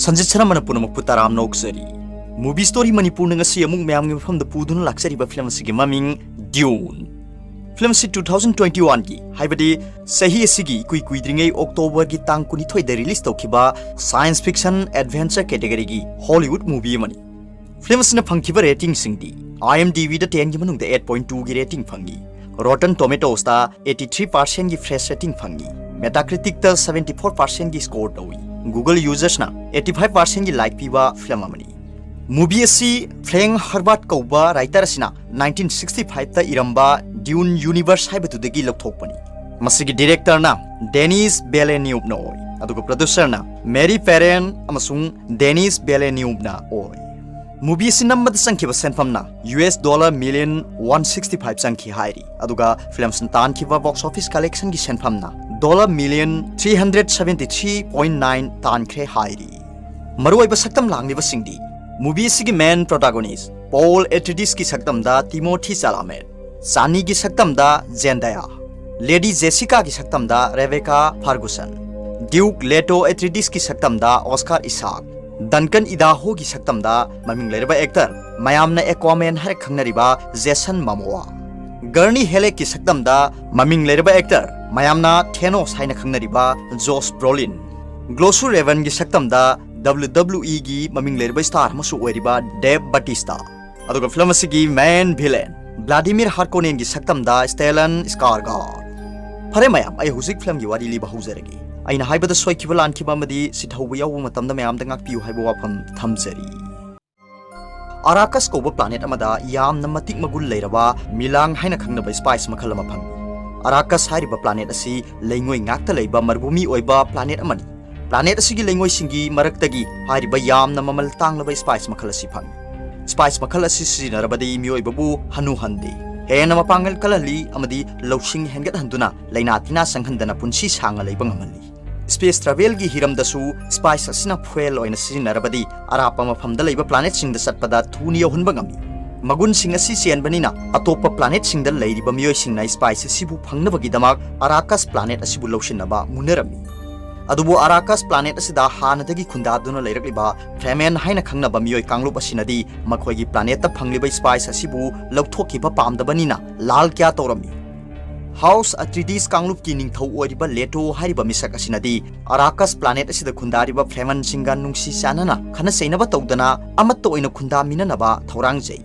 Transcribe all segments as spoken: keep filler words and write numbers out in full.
ꯁꯟꯖꯤꯠ ꯁꯅꯥꯃꯅ ꯄꯨꯝꯅꯃꯛꯄꯨ ꯇꯔꯥꯝꯅ ꯑꯣꯛꯆꯔꯤ꯫ Movie Story ꯃꯅꯤꯄꯨꯔꯅ ꯉꯁꯤ ꯑꯃꯨꯛ ꯃꯌꯥꯝꯒꯤ ꯃꯐꯝꯗ ꯄꯨꯗꯨꯅ ꯂꯥꯛꯆꯔꯤꯕ ꯐꯤꯂꯝ ꯑꯁꯤꯒꯤ ꯃꯃꯤꯡ Dune꯫ ꯐꯤꯂꯝ ꯑꯁꯤ two thousand twenty-one ꯒꯤ, ꯍꯥꯏꯕꯗꯤ ꯆꯍꯤ ꯑꯁꯤꯒꯤ ꯏꯀꯨꯏ ꯀꯨꯏꯗ꯭ꯔꯤꯉꯩ October ꯒꯤ ꯇꯥꯡ ꯀꯨꯟꯅꯤꯊꯣꯏꯗ release ꯇꯧꯈꯤꯕ science fiction adventure category ꯒꯤ Hollywood movie ꯑꯃꯅꯤ꯫ ꯐꯤꯂꯝ ꯑꯁꯤꯅ ꯐꯪꯈꯤꯕ rating ꯁꯤꯡꯗꯤ IMDb ꯗ ten ꯒꯤ ꯃꯅꯨꯡꯗ eight point two ꯒꯤ rating ꯐꯪꯉꯤ꯫ Rotten Tomatoes ꯇ eighty three percent ꯒꯤ fresh rating ꯐꯪꯉꯤ꯫ Metacritic ꯇ seventy four percent ꯒꯤ score ꯇꯧꯏ꯫ Google users ꯅ eighty five percent ꯒꯤ like ꯄꯤꯕ ꯐꯤꯂꯝ ꯑꯃꯅꯤ꯫ Movie ꯑꯁꯤ Frank Herbert ꯀꯧꯕ writer ꯑꯁꯤꯅ nineteen sixty five ꯇ ꯏꯔꯝꯕ Dune Universe ꯍꯥꯏꯕꯗꯨꯗꯒꯤ ꯂꯧꯊꯣꯛꯄꯅꯤ꯫ ꯃꯁꯤꯒꯤ director ꯅ Denis Villeneuve ꯅ ꯑꯣꯏ, ꯑꯗꯨꯒ producer ꯅ Mary Perrin ꯑꯃꯁꯨꯡ Denis Villeneuve ꯅ ꯑꯣꯏ꯫ Movie ꯑꯁꯤ ꯅꯝꯕꯗ ꯆꯪꯈꯤꯕ ꯁꯦꯟꯐꯝꯅ US dollar million one sixty five ꯆꯪꯈꯤ ꯍꯥꯏꯔꯤ, ꯑꯗꯨꯒ ꯐꯤꯂꯝ ꯑꯁꯤꯅ ꯇꯥꯟꯈꯤꯕ box office collection ꯒꯤ ꯁꯦꯟꯐꯝꯅ dollar million three hundred seventy three point nine ꯇꯥꯟꯈ꯭ꯔꯦ ꯍꯥꯏꯔꯤ꯫ ꯃꯔꯨꯑꯣꯏꯕ ꯁꯛꯇꯝ ꯂꯥꯡꯂꯤꯕꯁꯤꯡꯗꯤ, movie ꯑꯁꯤꯒꯤ main protagonist Paul Atreides ꯀꯤ ꯁꯛꯇꯝꯗ Timothée Chalamet, Chani ꯒꯤ ꯁꯛꯇꯝꯗ Zendaya, Lady Jessica ꯒꯤ ꯁꯛꯇꯝꯗ Rebecca Ferguson, Duke Leto Atreides ꯀꯤ ꯁꯛꯇꯝꯗ Oscar Isaac, Duncan Idaho ꯒꯤ ꯁꯛꯇꯝꯗ ꯃꯃꯤꯡ ꯂꯩꯔꯕ actor, ꯃꯌꯥꯝꯅ Aquaman ꯍꯥꯏꯔ ꯈꯪꯅꯔꯤꯕ Jason Momoa, Gurney Halleck ꯀꯤ ꯁꯛꯇꯝꯗ ꯃꯃꯤꯡ ꯂꯩꯔꯕ actor, ꯃꯌꯥꯝꯅ Thanos ꯍꯥꯏꯅ ꯈꯪꯅꯔꯤꯕ Josh Brolin, Glossu Raven ꯒꯤ ꯁꯛꯇꯝꯗ WWE ꯒꯤ ꯃꯃꯤꯡ ꯂꯩꯔꯕ star ꯑꯃꯁꯨ ꯑꯣꯏꯔꯤꯕ Dave Bautista, ꯑꯗꯨꯒ ꯐꯤꯂꯝ ꯑꯁꯤꯒꯤ main villain Vladimir Harkonnen ꯒꯤ ꯁꯛꯇꯝꯗ Stellan Skarsgård꯫ ꯐꯔꯦ ꯃꯌꯥꯝ, ꯑꯩ ꯍꯧꯖꯤꯛ ꯐꯤꯂꯝꯒꯤ ꯋꯥꯔꯤ ꯂꯤꯕ ꯍꯧꯖꯔꯒꯦ꯫ ꯑꯩꯅ ꯍꯥꯏꯕꯗ ꯁꯣꯏꯈꯤꯕ ꯂꯥꯟꯈꯤꯕ ꯑꯃꯗꯤ ꯁꯤꯊꯧꯕ ꯌꯥꯎꯕ ꯃꯇꯝꯗ ꯃꯌꯥꯝꯗ ꯉꯥꯛꯄꯤꯌꯨ ꯍꯥꯏꯕ ꯋꯥꯐꯝ ꯊꯝꯖꯔꯤ꯫ Arrakis ꯀꯧꯕ planet ꯑꯃꯗ ꯌꯥꯝꯅ ꯃꯇꯤꯛ ꯃꯒꯨꯟ ꯂꯩꯔꯕ ꯃꯤꯂꯥꯡ ꯍꯥꯏꯅ ꯈꯪꯅꯕ spice ꯃꯈꯜ ꯑꯃ ꯐꯪꯏ꯫ Arrakis ꯍꯥꯏꯔꯤꯕ planet ꯑꯁꯤ ꯂꯩꯉꯣꯏ ꯉꯥꯛꯇ ꯂꯩꯕ ꯃꯔꯨꯚꯨꯃꯤ ꯑꯣꯏꯕ planet ꯑꯃꯅꯤ꯫ Planet ꯑꯁꯤꯒꯤ ꯂꯩꯉꯣꯏꯁꯤꯡꯒꯤ ꯃꯔꯛꯇꯒꯤ ꯍꯥꯏꯔꯤꯕ ꯌꯥꯝꯅ ꯃꯃꯜ ꯇꯥꯡꯂꯕ spice ꯃꯈꯜ ꯑꯁꯤ ꯐꯪꯏ꯫ Spice ꯃꯈꯜ ꯑꯁꯤ ꯁꯤꯖꯤꯟꯅꯔꯕꯗꯤ ꯃꯤꯑꯣꯏꯕꯕꯨ ꯍꯅꯨꯍꯟꯗꯦ, ꯍꯦꯟꯅ ꯃꯄꯥꯡꯒꯜ ꯀꯜꯍꯜꯂꯤ ꯑꯃꯗꯤ ꯂꯧꯁꯤꯡ ꯍꯦꯟꯒꯠꯍꯟꯗꯨꯅ ꯂꯥꯏꯅꯥ ꯇꯤꯟꯅꯥ ꯆꯪꯍꯟꯗꯅ ꯄꯨꯟꯁꯤ ꯁꯥꯡꯅ ꯂꯩꯕ ꯉꯝꯍꯜꯂꯤ꯫ Space travel ꯒꯤ ꯍꯤꯔꯝꯗꯁꯨ spice ꯑꯁꯤꯅ fuel ꯑꯣꯏꯅ ꯁꯤꯖꯤꯟꯅꯔꯕꯗꯤ ꯑꯔꯥꯞꯄ ꯃꯐꯝꯗ ꯂꯩꯕ planet ꯁꯤꯡꯗ ꯆꯠꯄꯗ ꯊꯨꯅ ꯌꯧꯍꯟꯕ ꯉꯝꯃꯤ꯫ ꯃꯒꯨꯟꯁꯤꯡ ꯑꯁꯤ ꯆꯦꯟꯕꯅꯤꯅ ꯑꯇꯣꯞꯄ planet ꯁꯤꯡꯗ ꯂꯩꯔꯤꯕ ꯃꯤꯑꯣꯏꯁꯤꯡꯅ spice ꯑꯁꯤꯕꯨ ꯐꯪꯅꯕꯒꯤꯗꯃꯛ Arrakis planet ꯑꯁꯤꯕꯨ ꯂꯧꯁꯤꯟꯅꯕ ꯃꯨꯟꯅꯔꯝꯃꯤ꯫ ꯑꯗꯨꯕꯨ Arrakis planet ꯑꯁꯤꯗ ꯍꯥꯟꯅꯗꯒꯤ ꯈꯨꯟꯗꯥꯗꯨꯅ ꯂꯩꯔꯛꯂꯤꯕ Fremen ꯍꯥꯏꯅ ꯈꯪꯅꯕ ꯃꯤꯑꯣꯏ ꯀꯥꯡꯂꯨꯞ ꯑꯁꯤꯅꯗꯤ ꯃꯈꯣꯏꯒꯤ planet ꯇ ꯐꯪꯂꯤꯕ spice ꯑꯁꯤꯕꯨ ꯂꯧꯊꯣꯛꯈꯤꯕ ꯄꯥꯝꯗꯕꯅꯤꯅ ꯂꯥꯜ ꯀꯌꯥ ꯇꯧꯔꯝꯃꯤ꯫ House Atreides ꯀꯥꯡꯂꯨꯞꯀꯤ ꯅꯤꯡꯊꯧ ꯑꯣꯏꯔꯤꯕ Leto ꯍꯥꯏꯔꯤꯕ ꯃꯤꯁꯛ ꯑꯁꯤꯅꯗꯤ Arrakis planet ꯑꯁꯤꯗ ꯈꯨꯟꯗꯥꯔꯤꯕ Fremen ꯁꯤꯡꯒ ꯅꯨꯡꯁꯤ ꯆꯥꯟꯅꯅ ꯈꯠꯅ ꯆꯩꯅꯕ ꯇꯧꯗꯅ ꯑꯃꯠꯇ ꯑꯣꯏꯅ ꯈꯨꯟꯗꯥꯃꯤꯟꯅꯅꯕ ꯊꯧꯔꯥꯡꯖꯩ꯫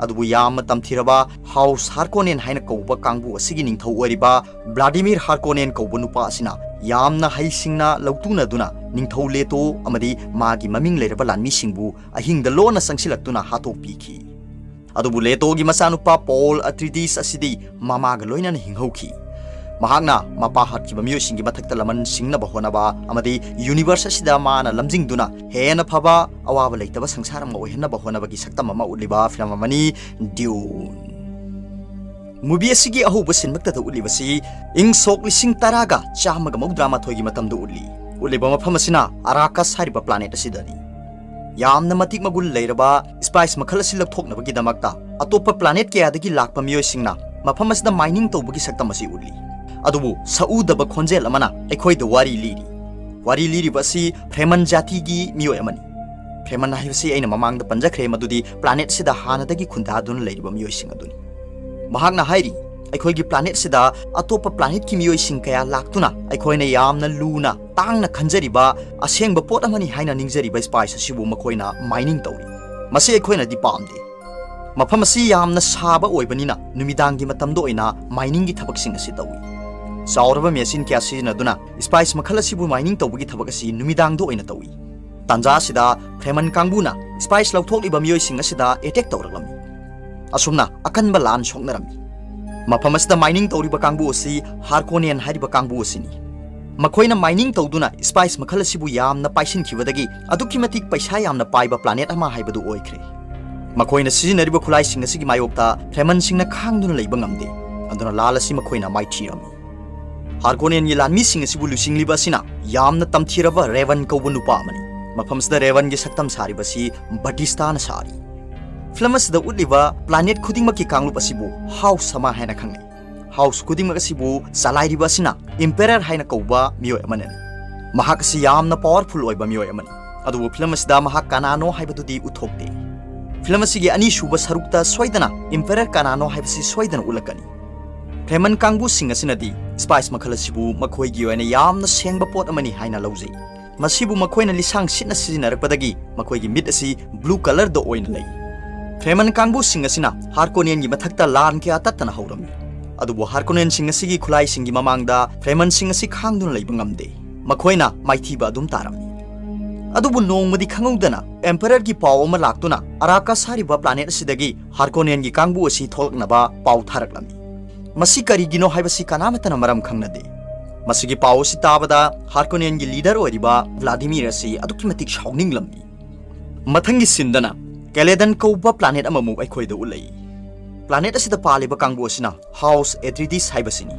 ꯑꯗꯨꯕꯨ ꯌꯥꯝꯅ ꯇꯝꯊꯤꯔꯕ House Harkonnen ꯍꯥꯏꯅ ꯀꯧꯕ ꯀꯥꯡꯕꯨ ꯑꯁꯤꯒꯤ ꯅꯤꯡꯊꯧ ꯑꯣꯏꯔꯤꯕ Vladimir Harkonnen ꯀꯧꯕ ꯅꯨꯄꯥ ꯑꯁꯤꯅ ꯌꯥꯝꯅ ꯍꯩꯁꯤꯡꯅ ꯂꯧꯇꯨꯅꯗꯨꯅ ꯅꯤꯡꯊꯧ Leto ꯑꯃꯗꯤ ꯃꯥꯒꯤ ꯃꯃꯤꯡ ꯂꯩꯔꯕ ꯂꯥꯟꯃꯤꯁꯤꯡꯕꯨ ꯑꯍꯤꯡꯗ ꯂꯣꯟꯅ ꯆꯪꯁꯤꯜꯂꯛꯇꯨꯅ ꯍꯥꯠꯇꯣꯛꯄꯤꯈꯤ꯫ ꯑꯗꯨꯕꯨ Leto ꯒꯤ ꯃꯆꯥꯅꯨꯄꯥ Paul Atreides ꯑꯁꯤꯗꯤ ꯃꯃꯥꯒ ꯂꯣꯏꯅꯅ ꯍꯤꯡꯍꯧꯈꯤ꯫ ꯃꯍꯥꯛꯅ ꯃꯄꯥ ꯍꯥꯠꯈꯤꯕ ꯃꯤꯑꯣꯏꯁꯤꯡꯒꯤ ꯃꯊꯛꯇ ꯂꯃꯟ ꯁꯤꯡꯅꯕ ꯍꯣꯠꯅꯕ ꯑꯃꯗꯤ universe ꯑꯁꯤꯗ ꯃꯥꯅ ꯂꯝꯖꯤꯡꯗꯨꯅ ꯍꯦꯟꯅ ꯐꯕ ꯑꯋꯥꯕ ꯂꯩꯇꯕ ꯁꯪꯁꯥꯔ ꯑꯃ ꯑꯣꯏꯍꯟꯅꯕ ꯍꯣꯠꯅꯕꯒꯤ ꯁꯛꯇꯝ ꯑꯃ ꯎꯠꯂꯤꯕ film ꯑꯃꯅꯤ Dune꯫ Movie ꯑꯁꯤꯒꯤ ꯑꯍꯧꯕ ꯁꯤꯟꯃꯛꯇꯗ ꯎꯠꯂꯤꯕꯁꯤ ꯏꯪ ꯁꯣꯛ ꯂꯤꯁꯤꯡ ꯇꯔꯥꯒ ꯆꯥꯝꯃꯒ ꯃꯧꯗ꯭ꯔꯥ ꯃꯥꯊꯣꯏꯒꯤ ꯃꯇꯝꯗ ꯎꯠꯂꯤ꯫ ꯎꯠꯂꯤꯕ ꯃꯐꯝ ꯑꯁꯤꯅ Arrakis ꯍꯥꯏꯔꯤꯕ planet ꯑꯁꯤꯗꯅꯤ꯫ ꯌꯥꯝꯅ ꯃꯇꯤꯛ ꯃꯒꯨꯟ ꯂꯩꯔꯕ spice ꯃꯈꯜ ꯑꯁꯤ ꯂꯧꯊꯣꯛꯅꯕꯒꯤꯗꯃꯛꯇ ꯑꯇꯣꯞꯄ planet ꯀꯌꯥꯗꯒꯤ ꯂꯥꯛꯄ ꯃꯤꯑꯣꯏꯁꯤꯡꯅ ꯃꯐꯝ ꯑꯁꯤꯗ mining ꯇꯧꯕꯒꯤ ꯁꯛꯇꯝ ꯑꯁꯤ ꯎꯠꯂꯤ꯫ ꯑꯗꯨꯕꯨ ꯁꯛꯎꯗꯕ ꯈꯣꯟꯖꯦꯜ ꯑꯃꯅ ꯑꯩꯈꯣꯏꯗ ꯋꯥꯔꯤ ꯂꯤꯔꯤ꯫ ꯋꯥꯔꯤ ꯂꯤꯔꯤꯕ ꯑꯁꯤ Fremen ꯖꯥꯇꯤꯒꯤ ꯃꯤꯑꯣꯏ ꯑꯃꯅꯤ꯫ Fremen ꯍꯥꯏꯕꯁꯤ ꯑꯩꯅ ꯃꯃꯥꯡꯗ ꯄꯟꯖꯈ꯭ꯔꯦ, ꯃꯗꯨꯗꯤ planet ꯑꯁꯤꯗ ꯍꯥꯟꯅꯗꯒꯤ ꯈꯨꯟꯗꯥꯗꯨꯅ ꯂꯩꯔꯤꯕ ꯃꯤꯑꯣꯏꯁꯤꯡ ꯑꯗꯨꯅꯤ꯫ ꯃꯍꯥꯛꯅ ꯍꯥꯏꯔꯤ, ꯑꯩꯈꯣꯏꯒꯤ planet ꯁꯤꯗ ꯑꯇꯣꯞꯄ planet ꯀꯤ ꯃꯤꯑꯣꯏꯁꯤꯡ ꯀꯌꯥ ꯂꯥꯛꯇꯨꯅ ꯑꯩꯈꯣꯏꯅ ꯌꯥꯝꯅ ꯂꯨꯅ ꯇꯥꯡꯅ ꯈꯟꯖꯔꯤꯕ ꯑꯁꯦꯡꯕ ꯄꯣꯠ ꯑꯃꯅꯤ ꯍꯥꯏꯅ ꯅꯤꯡꯖꯔꯤꯕ spice ꯑꯁꯤꯕꯨ ꯃꯈꯣꯏꯅ mining ꯇꯧꯔꯤ꯫ ꯃꯁꯤ ꯑꯩꯈꯣꯏꯅꯗꯤ ꯄꯥꯝꯗꯦ꯫ ꯃꯐꯝ ꯑꯁꯤ ꯌꯥꯝꯅ ꯁꯥꯕ ꯑꯣꯏꯕꯅꯤꯅ ꯅꯨꯃꯤꯗꯥꯡꯒꯤ ꯃꯇꯝꯗ ꯑꯣꯏꯅ mining ꯒꯤ ꯊꯕꯛꯁꯤꯡ ꯑꯁꯤ ꯇꯧꯏ꯫ ꯆꯥꯎꯔꯕ machine ꯀꯌꯥ ꯁꯤꯖꯤꯟꯅꯗꯨꯅ spice ꯃꯈꯜ ꯑꯁꯤꯕꯨ mining ꯇꯧꯕꯒꯤ ꯊꯕꯛ ꯑꯁꯤ ꯅꯨꯃꯤꯗꯥꯡꯗ ꯑꯣꯏꯅ ꯇꯧꯏ꯫ ꯇꯥꯟꯖꯥ ꯑꯁꯤꯗ Fremen ꯀꯥꯡꯕꯨꯅ spice ꯂꯧꯊꯣꯛꯂꯤꯕ ꯃꯤꯑꯣꯏꯁꯤꯡ ꯑꯁꯤꯗ attack ꯇꯧꯔꯛꯂꯝꯃꯤ꯫ ꯑꯁꯨꯝꯅ ꯑꯀꯟꯕ ꯂꯥꯟ ꯁꯣꯛꯅꯔꯝꯃꯤ꯫ ꯃꯐꯝ ꯑꯁꯤꯗ mining ꯇꯧꯔꯤꯕ ꯀꯥꯡꯕꯨ ꯑꯁꯤ Harkonnen ꯍꯥꯏꯔꯤꯕ ꯀꯥꯡꯕꯨ ꯑꯁꯤꯅꯤ꯫ ꯃꯈꯣꯏꯅ mining ꯇꯧꯗꯨꯅ spice ꯃꯈꯜ ꯑꯁꯤꯕꯨ ꯌꯥꯝꯅ ꯄꯥꯏꯁꯤꯟꯈꯤꯕꯗꯒꯤ ꯑꯗꯨꯛꯀꯤ ꯃꯇꯤꯛ ꯄꯩꯁꯥ ꯌꯥꯝꯅ ꯄꯥꯏꯕ planet ꯑꯃ ꯍꯥꯏꯕꯗꯨ ꯑꯣꯏꯈ꯭ꯔꯦ꯫ ꯃꯈꯣꯏꯅ ꯁꯤꯖꯤꯟꯅꯔꯤꯕ ꯈꯨꯠꯂꯥꯏꯁꯤꯡ ꯑꯁꯤꯒꯤ ꯃꯥꯌꯣꯛꯇ Fremen ꯁꯤꯡꯅ ꯈꯥꯡꯗꯨꯅ ꯂꯩꯕ ꯉꯝꯗꯦ꯫ ꯑꯗꯨꯅ ꯂꯥꯜ ꯑꯁꯤ ꯃꯈꯣꯏꯅ ꯃꯥꯏꯊꯤꯔꯝꯃꯤ꯫ Harkonnen ꯒꯤ ꯂꯥꯟꯃꯤꯁꯤꯡ ꯑꯁꯤꯕꯨ ꯂꯨꯆꯤꯡꯂꯤꯕ ꯑꯁꯤꯅ ꯌꯥꯝꯅ ꯇꯝꯊꯤꯔꯕ Revan ꯀꯧꯕ ꯅꯨꯄꯥ ꯑꯃꯅꯤ꯫ ꯃꯐꯝꯁꯤꯗ Revan ꯒꯤ ꯁꯛꯇꯝ ꯁꯥꯔꯤꯕꯁꯤ Batista ꯅ ꯁꯥꯔꯤ꯫ Film ꯑꯁꯤꯗ ꯎꯠꯂꯤꯕ planet ꯈꯨꯗꯤꯡꯃꯛꯀꯤ ꯀꯥꯡꯂꯨꯞ ꯑꯁꯤꯕꯨ House ꯑꯃ ꯍꯥꯏꯅ ꯈꯪꯅꯩ꯫ House ꯈꯨꯗꯤꯡꯃꯛ ꯑꯁꯤꯕꯨ ꯆꯂꯥꯏꯔꯤꯕ ꯑꯁꯤꯅ Emperor ꯍꯥꯏꯅ ꯀꯧꯕ ꯃꯤꯑꯣꯏ ꯑꯃꯅꯅꯤ꯫ ꯃꯍꯥꯛ ꯑꯁꯤ ꯌꯥꯝꯅ powerful ꯑꯣꯏꯕ ꯃꯤꯑꯣꯏ ꯑꯃꯅꯤ꯫ ꯑꯗꯨꯕꯨ ꯐꯤꯂꯝ ꯑꯁꯤꯗ ꯃꯍꯥꯛ ꯀꯅꯥꯅꯣ ꯍꯥꯏꯕꯗꯨꯗꯤ ꯎꯠꯊꯣꯛꯇꯦ꯫ ꯐꯤꯂꯝ ꯑꯁꯤꯒꯤ ꯑꯅꯤꯁꯨꯕ ꯁꯔꯨꯛꯇ ꯁꯣꯏꯗꯅ Emperor ꯀꯅꯥꯅꯣ ꯍꯥꯏꯕꯁꯤ ꯁꯣꯏꯗꯅ ꯎꯠꯂꯛꯀꯅꯤ꯫ Fremen ꯀꯥꯡꯕꯨꯁꯤꯡ ꯑꯁꯤꯅꯗꯤ spice ꯃꯈꯜ ꯑꯁꯤꯕꯨ ꯃꯈꯣꯏꯒꯤ ꯑꯣꯏꯅ ꯌꯥꯝꯅ ꯁꯦꯡꯕ ꯄꯣꯠ ꯑꯃꯅꯤ ꯍꯥꯏꯅ ꯂꯧꯖꯩ꯫ ꯃꯁꯤꯕꯨ ꯃꯈꯣꯏꯅ ꯂꯤꯁꯥꯡ ꯁꯤꯠꯅ ꯁꯤꯖꯤꯟꯅꯔꯛꯄꯗꯒꯤ ꯃꯈꯣꯏꯒꯤ ꯃꯤꯠ ꯑꯁꯤ blue colourꯗ ꯑꯣꯏꯅ ꯂꯩ꯫ Fremen ꯀꯥꯡꯕꯨꯁꯤꯡ ꯑꯁꯤꯅ Harkonnenꯒꯤ ꯃꯊꯛꯇ ꯂꯥꯟ ꯀꯌꯥ ꯇꯠꯇꯅ ꯍꯧꯔꯝꯃꯤ꯫ ꯑꯗꯨꯕꯨ Harkonnenꯁꯤꯡ ꯑꯁꯤꯒꯤ ꯈꯨꯠꯂꯥꯏꯁꯤꯡꯒꯤ ꯃꯃꯥꯡꯗ Fremenꯁꯤꯡ ꯑꯁꯤ ꯈꯥꯡꯗꯨꯅ ꯂꯩꯕ ꯉꯝꯗꯦ꯫ ꯃꯈꯣꯏꯅ ꯃꯥꯏꯊꯤꯕ ꯑꯗꯨꯝ ꯇꯥꯔꯝꯃꯤ꯫ ꯑꯗꯨꯕꯨ ꯅꯣꯡꯃꯗꯤ ꯈꯪꯍꯧꯗꯅ Emperorꯒꯤ ꯄꯥꯎ ꯑꯃ ꯂꯥꯛꯇꯨꯅ Arrakis ꯍꯥꯏꯔꯤꯕ planet ꯑꯁꯤꯗꯒꯤ Harkonnenꯒꯤ ꯀꯥꯡꯕꯨ ꯑꯁꯤ ꯊꯣꯛꯂꯛꯅꯕ ꯄꯥꯎ ꯊꯥꯔꯛꯂꯝꯃꯤ꯫ ꯃꯁꯤ ꯀꯔꯤꯒꯤꯅꯣ ꯍꯥꯏꯕꯁꯤ ꯀꯅꯥꯃꯠꯇꯅ ꯃꯔꯝ ꯈꯪꯅꯗꯦ꯫ ꯃꯁꯤꯒꯤ ꯄꯥꯎ ꯑꯁꯤ ꯇꯥꯕꯗ Harkonnenꯒꯤ leader ꯑꯣꯏꯔꯤꯕ Vladimir ꯑꯁꯤ ꯑꯗꯨꯛꯀꯤ ꯃꯇꯤꯛ ꯁꯥꯎꯅꯤꯡꯂꯝꯃꯤ꯫ ꯃꯊꯪꯒꯤ sceneꯗꯅ Caladan ꯀꯧꯕ planet ꯑꯃꯃꯨꯛ ꯑꯩꯈꯣꯏꯗ ꯎꯠꯂꯛꯏ꯫ Planet ꯑꯁꯤꯗ ꯄꯥꯜꯂꯤꯕ ꯀꯥꯡꯕꯨ ꯑꯁꯤꯅ House Atreides ꯍꯥꯏꯕꯁꯤꯅꯤ꯫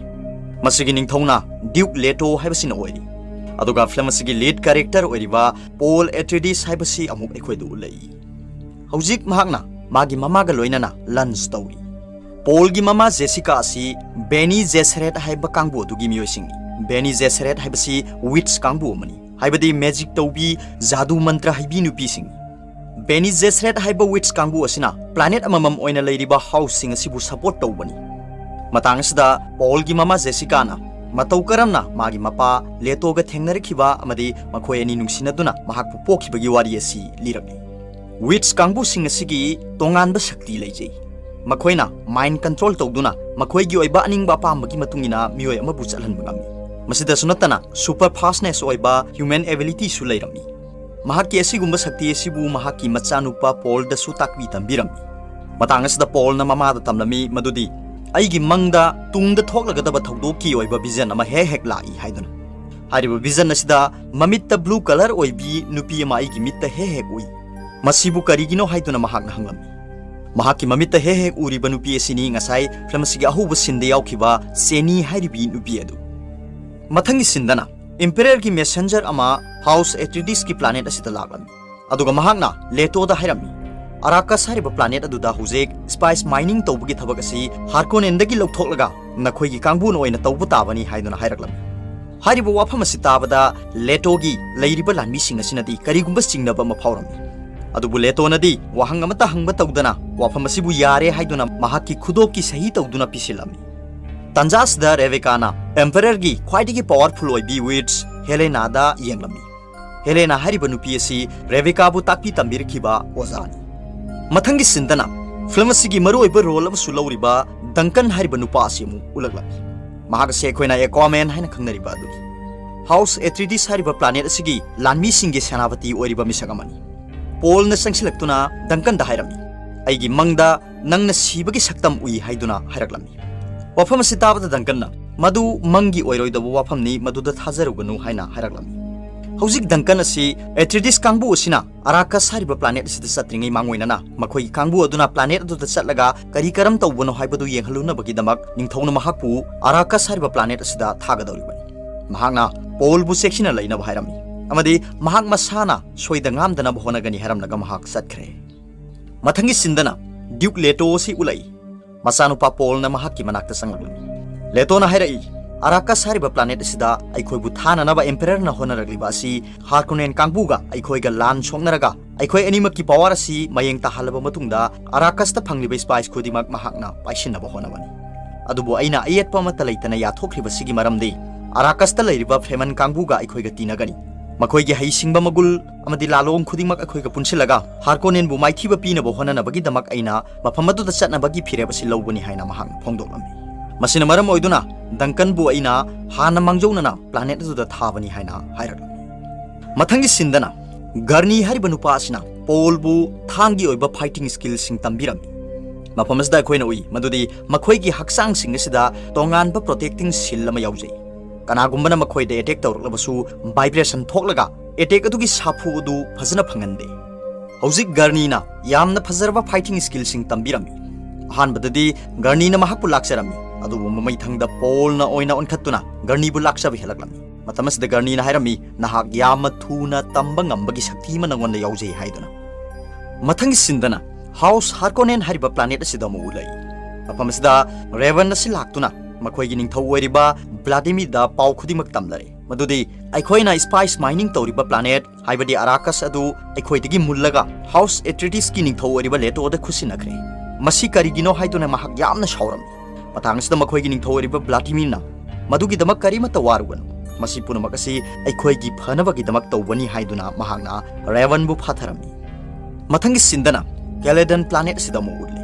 ꯃꯁꯤꯒꯤ ꯅꯤꯡꯊꯧꯅ Duke Leto ꯍꯥꯏꯕꯁꯤꯅ ꯑꯣꯏꯔꯤ꯫ ꯑꯗꯨꯒ ꯐꯤꯂꯝ ꯑꯁꯤꯒꯤ lead character ꯑꯣꯏꯔꯤꯕ Paul Atreides ꯍꯥꯏꯕꯁꯤ ꯑꯃꯨꯛ ꯑꯩꯈꯣꯏꯗ ꯎꯠꯂꯛꯏ꯫ ꯍꯧꯖꯤꯛ ꯃꯍꯥꯛꯅ ꯃꯥꯒꯤ ꯃꯃꯥꯒ ꯂꯣꯏꯅꯅ lunch ꯇꯧꯔꯤ꯫ Paulꯒꯤ ꯃꯃꯥ Jessica ꯑꯁꯤ Bene Gesserit ꯍꯥꯏꯕ ꯀꯥꯡꯕꯨ ꯑꯗꯨꯒꯤ ꯃꯤꯑꯣꯏꯁꯤꯡꯅꯤ꯫ Bene Gesserit ꯍꯥꯏꯕꯁꯤ witch ꯀꯥꯡꯕꯨ ꯑꯃꯅꯤ, ꯍꯥꯏꯕꯗꯤ magic ꯇꯧꯕꯤ, ꯖꯥꯗꯨ ꯃꯟꯇ꯭ꯔ ꯍꯩꯕꯤ ꯅꯨꯄꯤꯁꯤꯡ꯫ Bene Gesserit ꯍꯥꯏꯕ witch ꯀꯥꯡꯕꯨ ꯑꯁꯤꯅ planet ꯑꯃꯃꯝ ꯑꯣꯏꯅ ꯂꯩꯔꯤꯕ houseꯁꯤꯡ ꯑꯁꯤꯕꯨ support ꯇꯧꯕꯅꯤ꯫ ꯃꯇꯥꯡ ꯑꯁꯤꯗ Paulꯒꯤ ꯃꯃꯥ Jessicaꯅ ꯃꯇꯧ ꯀꯔꯝꯅ ꯃꯥꯒꯤ ꯃꯄꯥ Letoꯒ ꯊꯦꯡꯅꯔꯛꯈꯤꯕ ꯑꯃꯗꯤ ꯃꯈꯣꯏ ꯑꯅꯤ ꯅꯨꯡꯁꯤꯅꯗꯨꯅ ꯃꯍꯥꯛꯄꯨ ꯄꯣꯛꯈꯤꯕꯒꯤ ꯋꯥꯔꯤ ꯑꯁꯤ ꯂꯤꯔꯛꯂꯤ꯫ Witch ꯀꯥꯡꯕꯨꯁꯤꯡ ꯑꯁꯤꯒꯤ ꯇꯣꯉꯥꯟꯕ ꯁꯛꯇꯤ ꯂꯩꯖꯩ꯫ ꯃꯈꯣꯏꯅ mind control ꯇꯧꯗꯨꯅ ꯃꯈꯣꯏꯒꯤ ꯑꯣꯏꯕ ꯑꯅꯤꯡꯕ ꯑꯄꯥꯝꯕꯒꯤ ꯃꯇꯨꯡ ꯏꯟꯅ ꯃꯤꯑꯣꯏ ꯑꯃꯕꯨ ꯆꯠꯍꯟꯕ ꯉꯝꯃꯤ꯫ ꯃꯁꯤꯗꯁꯨ ꯅꯠꯇꯅ super fastness ꯑꯣꯏꯕ human abilityꯁꯨ ꯂꯩꯔꯝꯃꯤ꯫ ꯃꯍꯥꯛꯀꯤ ꯑꯁꯤꯒꯨꯝꯕ ꯁꯛꯇꯤ ꯑꯁꯤꯕꯨ ꯃꯍꯥꯛꯀꯤ ꯃꯆꯥꯅꯨꯄꯥ Paulꯗꯁꯨ ꯇꯥꯛꯄꯤ ꯇꯝꯕꯤꯔꯝꯃꯤ꯫ ꯃꯇꯥꯡ ꯑꯁꯤꯗ Paulꯅ ꯃꯃꯥꯗ ꯇꯝꯂꯝꯃꯤ ꯃꯗꯨꯗꯤ ꯑꯩꯒꯤ ꯃꯪꯗ ꯇꯨꯡꯗ ꯊꯣꯛꯂꯒꯗꯕ ꯊꯧꯗꯣꯛꯀꯤ ꯑꯣꯏꯕ vision ꯑꯃ ꯍꯦꯛ ꯍꯦꯛ ꯂꯥꯛꯏ ꯍꯥꯏꯗꯨꯅ꯫ ꯍꯥꯏꯔꯤꯕ vision ꯑꯁꯤꯗ ꯃꯃꯤꯠꯇ blue colour ꯑꯣꯏꯕꯤ ꯅꯨꯄꯤ ꯑꯃ ꯑꯩꯒꯤ ꯃꯤꯠꯇ ꯍꯦꯛ ꯍꯦꯛ ꯎꯏ꯫ ꯃꯁꯤꯕꯨ ꯀꯔꯤꯒꯤꯅꯣ ꯍꯥꯏꯗꯨꯅ ꯃꯍꯥꯛꯅ ꯍꯪꯂꯝꯃꯤ꯫ ꯃꯍꯥꯛꯀꯤ ꯃꯃꯤꯠꯇ ꯍꯦꯛ ꯍꯦꯛ ꯎꯔꯤꯕ ꯅꯨꯄꯤ ꯑꯁꯤꯅꯤ ꯉꯁꯥꯏ ꯐꯤꯂꯝ ꯑꯁꯤꯒꯤ ꯑꯍꯧꯕ sceneꯗ ꯌꯥꯎꯈꯤꯕ ꯁꯦꯅꯤ ꯍꯥꯏꯔꯤꯕꯤ ꯅꯨꯄꯤ ꯑꯗꯨ꯫ ꯃꯊꯪꯒꯤ sceneꯗꯅ Emperorꯒꯤ messenger ꯑꯃ House Atreidesꯀꯤ planet ꯑꯁꯤꯗ ꯂꯥꯛꯂꯝꯃꯤ꯫ ꯑꯗꯨꯒ ꯃꯍꯥꯛꯅ Letoꯗ ꯍꯥꯏꯔꯝꯃꯤ, Arrakis ꯍꯥꯏꯔꯤꯕ planet ꯑꯗꯨꯗ ꯍꯧꯖꯤꯛ spice mining ꯇꯧꯕꯒꯤ ꯊꯕꯛ ꯑꯁꯤ Harkonnenꯗꯒꯤ ꯂꯧꯊꯣꯛꯂꯒ ꯅꯈꯣꯏꯒꯤ ꯀꯥꯡꯕꯨꯅ ꯑꯣꯏꯅ ꯇꯧꯕ ꯇꯥꯕꯅꯤ ꯍꯥꯏꯗꯨꯅ ꯍꯥꯏꯔꯛꯂꯝꯃꯤ꯫ ꯍꯥꯏꯔꯤꯕ ꯋꯥꯐꯝ ꯑꯁꯤ ꯇꯥꯕꯗ ꯂꯦꯇꯣꯒꯤ ꯂꯩꯔꯤꯕ ꯂꯥꯟꯃꯤꯁꯤꯡ ꯑꯁꯤꯅꯗꯤ ꯀꯔꯤꯒꯨꯝꯕ ꯆꯤꯡꯅꯕ ꯑꯃ ꯐꯥꯎꯔꯝꯃꯤ꯫ ꯑꯗꯨꯕꯨ ꯂꯦꯇꯣꯅꯗꯤ ꯋꯥꯍꯪ ꯑꯃꯠꯇ ꯍꯪꯕ ꯇꯧꯗꯅ ꯋꯥꯐꯝ ꯑꯁꯤꯕꯨ ꯌꯥꯔꯦ ꯍꯥꯏꯗꯨꯅ ꯃꯍꯥꯛꯀꯤ ꯈꯨꯗꯣꯞꯀꯤ ꯁꯍꯤ ꯇꯧꯗꯨꯅ ꯄꯤꯁꯤꯜꯂꯝꯃꯤ꯫ ꯇꯥꯟꯖꯥ ꯑꯁꯤꯗ ꯔꯦꯕꯦꯀꯥꯅ ꯑꯦꯝꯄꯔꯔꯒꯤ ꯈ꯭ꯋꯥꯏꯗꯒꯤ ꯄꯥꯋꯔꯐꯨꯜ ꯑꯣꯏꯕꯤ ꯋꯤꯠꯁ ꯍꯦꯂꯦꯅꯥꯗ ꯌꯦꯡꯂꯝꯃꯤ꯫ ꯍꯦꯂꯦꯅꯥ ꯍꯥꯏꯔꯤꯕ ꯅꯨꯄꯤ ꯑꯁꯤ ꯔꯦꯕꯦꯀꯥꯕꯨ ꯇꯥꯛꯄꯤ ꯇꯝꯕꯤꯔꯛꯈꯤꯕ ꯑꯣꯖꯥꯅꯤ꯫ ꯃꯊꯪꯒꯤ ꯁꯤꯟꯗꯅ ꯐꯤꯂꯝ ꯑꯁꯤꯒꯤ ꯃꯔꯨꯑꯣꯏꯕ ꯔꯣꯜ ꯑꯃꯁꯨ ꯂꯧꯔꯤꯕ ꯗꯪꯀꯟ ꯍꯥꯏꯔꯤꯕ ꯅꯨꯄꯥ ꯑꯁꯤ ꯑꯃꯨꯛ ꯎꯠꯂꯛꯂꯝꯃꯤ꯫ ꯃꯍꯥꯛ ꯑꯁꯤ ꯑꯩꯈꯣꯏꯅ ꯑꯦꯀ꯭ꯋꯥꯃꯦꯟ ꯍꯥꯏꯅ ꯈꯪꯅꯔꯤꯕ ꯑꯗꯨꯅꯤ꯫ ꯍꯥꯎꯁ ꯑꯦꯇ꯭ꯔꯤꯗꯤꯁ ꯍꯥꯏꯔꯤꯕ ꯄ꯭ꯂꯥꯅꯦꯠ ꯑꯁꯤꯒꯤ ꯂꯥꯟꯃꯤꯁꯤꯡꯒꯤ ꯁꯦꯅꯥꯄꯇꯤ ꯑꯣꯏꯔꯤꯕ ꯃꯤꯁꯛ ꯑꯃꯅꯤ꯫ ꯄꯣꯜꯅ ꯆꯪꯁꯤꯜꯂꯛꯇꯨꯅ ꯗꯪꯀꯟꯗ ꯍꯥꯏꯔꯝꯃꯤ, "ꯑꯩꯒꯤ ꯃꯪꯗ ꯅꯪꯅ ꯁꯤꯕꯒꯤ ꯁꯛꯇꯝ ꯎꯏ" ꯍꯥꯏꯗꯨꯅ ꯍꯥꯏꯔꯛꯂꯝꯃꯤ꯫ ꯋꯥꯐꯝ ꯑꯁꯤ ꯇꯥꯕꯗ ꯗꯪꯀꯟꯅ, "ꯃꯗꯨ ꯃꯪꯒꯤ ꯑꯣꯏꯔꯣꯏꯗꯕ ꯋꯥꯐꯝꯅꯤ, ꯃꯗꯨꯗ ꯊꯥꯖꯔꯨꯒꯅꯨ" ꯍꯥꯏꯅ ꯍꯥꯏꯔꯛꯂꯝꯃꯤ꯫ ꯍꯧꯖꯤꯛ ꯗꯪꯀꯟ ꯑꯁꯤ ꯑꯦꯇ꯭ꯔꯤꯗꯤꯁ ꯀꯥꯡꯕꯨ ꯑꯁꯤꯅ ꯑꯔꯥꯀꯁ ꯍꯥꯏꯔꯤꯕ ꯄ꯭ꯂꯥꯅꯦꯠ ꯑꯁꯤꯗ ꯆꯠꯇ꯭ꯔꯤꯉꯩ ꯃꯥꯡꯑꯣꯏꯅꯅ ꯃꯈꯣꯏꯒꯤ ꯀꯥꯡꯕꯨ ꯑꯗꯨꯅ ꯄ꯭ꯂꯥꯅꯦꯠ ꯑꯗꯨꯗ ꯆꯠꯂꯒ ꯀꯔꯤ ꯀꯔꯝ ꯇꯧꯕꯅꯣ ꯍꯥꯏꯕꯗꯨ ꯌꯦꯡꯍꯜꯂꯨꯅꯕꯒꯤꯗꯃꯛ ꯅꯤꯡꯊꯧꯅ ꯃꯍꯥꯛꯄꯨ ꯑꯔꯥꯀꯁ ꯍꯥꯏꯔꯤꯕ ꯄ꯭ꯂꯥꯅꯦꯠ ꯑꯁꯤꯗ ꯊꯥꯒꯗꯧꯔꯤꯕꯅꯤ꯫ ꯃꯍꯥꯛꯅ ꯄꯣꯜꯕꯨ ꯆꯦꯛꯁꯤꯟꯅ ꯂꯩꯅꯕ ꯍꯥꯏꯔꯝꯃꯤ ꯑꯃꯗꯤ ꯃꯍꯥꯛ ꯃꯁꯥꯅ ꯁꯣꯏꯗ ꯉꯥꯝꯗꯅꯕ ꯍꯣꯠꯅꯒꯅꯤ ꯍꯥꯏꯔꯝꯂꯒ ꯃꯍꯥꯛ ꯆꯠꯈ꯭ꯔꯦ꯫ ꯃꯊꯪꯒꯤ ꯁꯤꯟꯗꯅ ꯗ꯭ꯌꯨꯛ ꯂꯦꯇꯣ ꯑꯁꯤ ꯎꯠꯂꯛꯏ꯫ ꯃꯆꯥꯅꯨꯄꯥ ꯄꯣꯜꯅ ꯃꯍꯥꯛꯀꯤ ꯃꯅꯥꯛꯇ ꯆꯪꯂꯛꯂꯝꯃꯤ꯫ ꯂꯦꯇꯣꯅ ꯍꯥꯏꯔꯛꯏ, "ꯑꯔꯥꯀꯁ ꯍꯥꯏꯔꯤꯕ ꯄ꯭ꯂꯥꯅꯦꯠ ꯑꯁꯤꯗ ꯑꯩꯈꯣꯏꯕꯨ ꯊꯥꯅꯅꯕ ꯑꯦꯝꯄꯦꯔꯔꯅ ꯍꯣꯠꯅꯔꯛꯂꯤꯕ ꯑꯁꯤ ꯍꯥꯔꯀꯣꯅꯦꯟ ꯀꯥꯡꯕꯨꯒ ꯑꯩꯈꯣꯏꯒ ꯂꯥꯟ ꯁꯣꯛꯅꯔꯒ ꯑꯩꯈꯣꯏ ꯑꯅꯤꯃꯛꯀꯤ ꯄꯥꯋꯔ ꯑꯁꯤ ꯃꯌꯦꯡ ꯇꯥꯍꯜꯂꯕ ꯃꯇꯨꯡꯗ ꯑꯔꯥꯀꯁꯇ ꯐꯪꯂꯤꯕ ꯁ꯭ꯄꯥꯏꯁ ꯈꯨꯗꯤꯡꯃꯛ ꯃꯍꯥꯛꯅ ꯄꯥꯏꯁꯤꯟꯅꯕ ꯍꯣꯠꯅꯕꯅꯤ꯫ ꯑꯗꯨꯕꯨ ꯑꯩꯅ ꯑꯌꯦꯠꯄ ꯑꯃꯠꯇ ꯂꯩꯇꯅ ꯌꯥꯊꯣꯛꯈ꯭ꯔꯤꯕꯁꯤꯒꯤ ꯃꯔꯝꯗꯤ ꯑꯔꯥꯀꯁꯇ ꯂꯩꯔꯤꯕ ꯐꯦꯃꯟ ꯀꯥꯡꯕꯨꯒ ꯑꯩꯈꯣꯏꯒ ꯇꯤꯟꯅꯒꯅꯤ꯫ ꯃꯈꯣꯏꯒꯤ ꯍꯩꯁꯤꯡꯕ ꯃꯒꯨꯜ ꯑꯃꯗꯤ ꯂꯥꯂꯣꯡ ꯈꯨꯗꯤꯡꯃꯛ ꯑꯩꯈꯣꯏꯒ ꯄꯨꯟꯁꯤꯜꯂꯒ ꯍꯥꯔꯀꯣꯅꯦꯟꯕꯨ ꯃꯥꯏꯊꯤꯕ ꯄꯤꯅꯕ ꯍꯣꯠꯅꯅꯕꯒꯤꯗꯃꯛ ꯑꯩꯅ ꯃꯐꯝ ꯑꯗꯨꯗ ꯆꯠꯅꯕꯒꯤ ꯐꯤꯔꯦꯞ ꯑꯁꯤ ꯂꯧꯕꯅꯤ" ꯍꯥꯏꯅ ꯃꯍꯥꯛꯅ ꯐꯣꯡꯗꯣꯛꯂꯝꯃꯤ꯫ ꯃꯁꯤꯅ ꯃꯔꯝ ꯑꯣꯏꯗꯨꯅ ꯗꯪꯀꯟꯕꯨ ꯑꯩꯅ ꯍꯥꯟꯅ ꯃꯥꯡꯖꯧꯅꯅ ꯄ꯭ꯂꯥꯅꯦꯠ ꯑꯗꯨꯗ ꯊꯥꯕꯅꯤ ꯍꯥꯏꯅ ꯍꯥꯏꯔꯛꯂꯝꯃꯤ꯫ ꯃꯊꯪꯒꯤ ꯁꯤꯟꯗꯅ ꯒꯔꯅꯤ ꯍꯥꯏꯔꯤꯕ ꯅꯨꯄꯥ ꯑꯁꯤꯅ ꯄꯣꯜꯕꯨ ꯊꯥꯡꯒꯤ ꯑꯣꯏꯕ ꯐꯥꯏꯇꯤꯡ ꯁ꯭ꯀꯤꯜꯁꯤꯡ ꯇꯝꯕꯤꯔꯝꯃꯤ꯫ ꯃꯐꯝ ꯑꯁꯤꯗ ꯑꯩꯈꯣꯏꯅ ꯎꯏ ꯃꯗꯨꯗꯤ ꯃꯈꯣꯏꯒꯤ ꯍꯛꯆꯥꯡꯁꯤꯡ ꯑꯁꯤꯗ ꯇꯣꯉꯥꯟꯕ ꯄ꯭ꯔꯣꯇꯦꯛꯇꯤꯡ ꯁꯤꯜ ꯑꯃ ꯌꯥꯎꯖꯩ꯫ ꯀꯅꯥꯒꯨꯝꯕꯅ ꯃꯈꯣꯏꯗ ꯑꯦꯇꯦꯛ ꯇꯧꯔꯛꯂꯕꯁꯨ ꯚꯥꯏꯕ꯭ꯔꯦꯁꯟ ꯊꯣꯛꯂꯒ ꯑꯦꯇꯦꯛ ꯑꯗꯨꯒꯤ ꯁꯥꯐꯨ ꯑꯗꯨ ꯐꯖꯅ ꯐꯪꯍꯟꯗꯦ꯫ ꯍꯧꯖꯤꯛ ꯒꯔꯅꯤꯅ ꯌꯥꯝꯅ ꯐꯖꯔꯕ ꯐꯥꯏꯇꯤꯡ ꯁ꯭ꯀꯤꯜꯁꯤꯡ ꯇꯝꯕꯤꯔꯝꯃꯤ꯫ ꯑꯍꯥꯟꯕꯗꯗꯤ ꯒꯔꯅꯤꯅ ꯃꯍꯥꯛꯄꯨ ꯂꯥꯛꯆꯔꯝꯃꯤ, ꯑꯗꯨꯕꯨ ꯃꯃꯩꯊꯪꯗ ꯄꯣꯜꯅ ꯑꯣꯏꯅ ꯑꯣꯟꯈꯠꯇꯨꯅ ꯒꯔꯅꯤꯕꯨ ꯂꯥꯛꯆꯕ ꯍꯦꯜꯂꯛꯂꯝꯃꯤ꯫ ꯃꯇꯝ ꯑꯁꯤꯗ ꯒꯔꯅꯤꯅ ꯍꯥꯏꯔꯝꯃꯤ, "ꯅꯍꯥꯛ ꯌꯥꯝꯅ ꯊꯨꯅ ꯇꯝꯕ ꯉꯝꯕꯒꯤ ꯁꯛꯇꯤ ꯑꯃ ꯅꯉꯣꯟꯗ ꯌꯥꯎꯖꯩ" ꯍꯥꯏꯗꯨꯅ꯫ ꯃꯊꯪꯒꯤ ꯁꯤꯟꯗꯅ ꯍꯥꯎꯁ ꯍꯥꯔꯀꯣꯅꯦꯟ ꯍꯥꯏꯔꯤꯕ ꯄ꯭ꯂꯥꯅꯦꯠ ꯑꯁꯤꯗ ꯑꯃꯨꯛ ꯎꯠꯂꯛꯏ꯫ ꯃꯐꯝ ꯑꯁꯤꯗ ꯔꯦꯕꯟ ꯑꯁꯤ ꯂꯥꯛꯇꯨꯅ ꯃꯈꯣꯏꯒꯤ ꯅꯤꯡꯊꯧ ꯑꯣꯏꯔꯤꯕ ꯕ꯭ꯂꯥꯗꯤꯃꯤꯔꯗ ꯄꯥꯎ ꯈꯨꯗꯤꯡꯃꯛ ꯇꯝꯂꯔꯦ, ꯃꯗꯨꯗꯤ ꯑꯩꯈꯣꯏꯅ ꯁ꯭ꯄꯥꯏꯁ ꯃꯥꯏꯅꯤꯡ ꯇꯧꯔꯤꯕ ꯄ꯭ꯂꯥꯅꯦꯠ, ꯍꯥꯏꯕꯗꯤ ꯑꯔꯥꯀꯁ ꯑꯗꯨ ꯑꯩꯈꯣꯏꯗꯒꯤ ꯃꯨꯜꯂꯒ ꯍꯥꯎꯁ ꯑꯦꯇ꯭ꯔꯤꯇꯤꯁꯀꯤ ꯅꯤꯡꯊꯧ ꯑꯣꯏꯔꯤꯕ ꯂꯦꯇꯣꯗ ꯈꯨꯠꯁꯤꯟꯅꯈ꯭ꯔꯦ꯫ ꯃꯁꯤ ꯀꯔꯤꯒꯤꯅꯣ ꯍꯥꯏꯗꯨꯅ ꯃꯍꯥꯛ ꯌꯥꯝꯅ ꯁꯥꯎꯔꯝꯃꯤ꯫ ꯃꯇꯥꯡ ꯑꯁꯤꯗ ꯃꯈꯣꯏꯒꯤ ꯅꯤꯡꯊꯧ ꯑꯣꯏꯔꯤꯕ ꯕ꯭ꯂꯥꯗꯤꯃꯤꯔꯅ, "ꯃꯗꯨꯒꯤꯗꯃꯛ ꯀꯔꯤꯃꯠꯇ ꯋꯥꯔꯨꯒꯅꯨ, ꯃꯁꯤ ꯄꯨꯝꯅꯃꯛ ꯑꯁꯤ ꯑꯩꯈꯣꯏꯒꯤ ꯐꯅꯕꯒꯤꯗꯃꯛ ꯇꯧꯕꯅꯤ" ꯍꯥꯏꯗꯨꯅ ꯃꯍꯥꯛꯅ ꯔꯦꯚꯟꯕꯨ ꯐꯥꯊꯔꯝꯃꯤ꯫ ꯃꯊꯪꯒꯤ ꯁꯤꯟꯗꯅ ꯀꯦꯂꯦꯗꯟ ꯄ꯭ꯂꯥꯅꯦꯠ ꯑꯁꯤꯗ ꯑꯃꯨꯛ ꯎꯠꯂꯤ꯫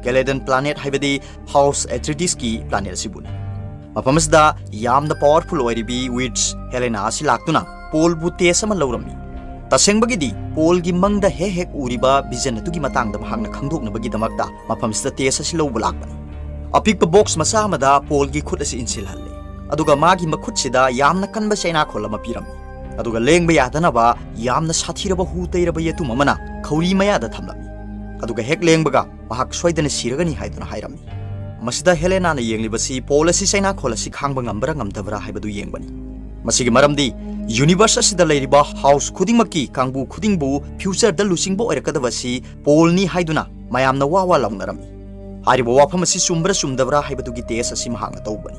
ꯀꯦꯂꯦꯗꯟ ꯄ꯭ꯂꯥꯅꯦꯠ ꯍꯥꯏꯕꯗꯤ ꯍꯥꯎꯁ ꯑꯦꯇ꯭ꯔꯤꯇꯤꯁꯀꯤ ꯄ꯭ꯂꯥꯅꯦꯠ ꯑꯁꯤꯕꯨꯅꯤ꯫ ꯃꯐꯝ ꯑꯁꯤꯗ ꯌꯥꯝꯅ ꯄꯥꯋꯔꯐꯨꯜ ꯑꯣꯏꯔꯤꯕꯤ ꯋꯤꯠꯆ ꯍꯦꯂꯦꯅꯥ ꯑꯁꯤ ꯂꯥꯛꯇꯨꯅ ꯄꯣꯜꯕꯨ ꯇꯦꯁ ꯑꯃ ꯂꯧꯔꯝꯃꯤ꯫ ꯇꯁꯦꯡꯕꯒꯤꯗꯤ ꯄꯣꯜꯒꯤ ꯃꯪꯗ ꯍꯦꯛ ꯍꯦꯛ ꯎꯔꯤꯕ ꯚꯤꯖꯟ ꯑꯗꯨꯒꯤ ꯃꯇꯥꯡꯗ ꯃꯍꯥꯛꯅ ꯈꯪꯗꯣꯛꯅꯕꯒꯤꯗꯃꯛꯇ ꯃꯐꯝꯁꯤꯗ ꯇꯦꯁ ꯑꯁꯤ ꯂꯧꯕ ꯂꯥꯛꯄꯅꯤ꯫ ꯑꯄꯤꯛꯄ ꯕꯣꯛꯁ ꯃꯆꯥ ꯑꯃꯗ ꯄꯣꯜꯒꯤ ꯈꯨꯠ ꯑꯁꯤ ꯏꯟꯁꯤꯜꯍꯜꯂꯤ, ꯑꯗꯨꯒ ꯃꯥꯒꯤ ꯃꯈꯨꯠꯁꯤꯗ ꯌꯥꯝꯅ ꯀꯟꯕ ꯆꯩꯅꯥꯈꯣꯜ ꯑꯃ ꯄꯤꯔꯝꯃꯤ꯫ ꯑꯗꯨꯒ ꯂꯦꯡꯕ ꯌꯥꯗꯅꯕ ꯌꯥꯝꯅ ꯁꯥꯊꯤꯔꯕ ꯍꯨ ꯇꯩꯔꯕ ꯌꯦꯇꯨꯝ ꯑꯃꯅ ꯈꯧꯔꯤ ꯃꯌꯥꯗ ꯊꯝꯂꯝꯃꯤ꯫ ꯑꯗꯨꯒ ꯍꯦꯛ ꯂꯦꯡꯕꯒ ꯃꯍꯥꯛ ꯁꯣꯏꯗꯅ ꯁꯤꯔꯒꯅꯤ ꯍꯥꯏꯗꯨꯅ ꯍꯥꯏꯔꯝꯃꯤ꯫ ꯃꯁꯤꯗ ꯍꯦꯂꯦꯅꯥꯅ ꯌꯦꯡꯂꯤꯕꯁꯤ ꯄꯣꯜ ꯑꯁꯤ ꯆꯩꯅꯥꯈꯣꯜ ꯑꯁꯤ ꯈꯥꯡꯕ ꯉꯝꯕ꯭ꯔꯥ ꯉꯝꯗꯕ꯭ꯔꯥ ꯍꯥꯏꯕꯗꯨ ꯌꯦꯡꯕꯅꯤ꯫ ꯃꯁꯤꯒꯤ ꯃꯔꯝꯗꯤ ꯌꯨꯅꯤꯚꯔꯁ ꯑꯁꯤꯗ ꯂꯩꯔꯤꯕ ꯍꯥꯎꯁ ꯈꯨꯗꯤꯡꯃꯛꯀꯤ ꯀꯥꯡꯕꯨ ꯈꯨꯗꯤꯡꯕꯨ ꯐ꯭ꯌꯨꯆꯔꯗ ꯂꯨꯆꯤꯡꯕ ꯑꯣꯏꯔꯛꯀꯗꯕ ꯑꯁꯤ ꯄꯣꯜꯅꯤ ꯍꯥꯏꯗꯨꯅ ꯃꯌꯥꯝꯅ ꯋꯥ ꯋꯥ ꯂꯥꯎꯅꯔꯝꯃꯤ꯫ ꯍꯥꯏꯔꯤꯕ ꯋꯥꯐꯝ ꯑꯁꯤ ꯆꯨꯝꯕ꯭ꯔꯥ ꯆꯨꯝꯗꯕ꯭ꯔꯥ ꯍꯥꯏꯕꯗꯨꯒꯤ ꯇꯦꯁ ꯑꯁꯤ ꯃꯍꯥꯛꯅ ꯇꯧꯕꯅꯤ꯫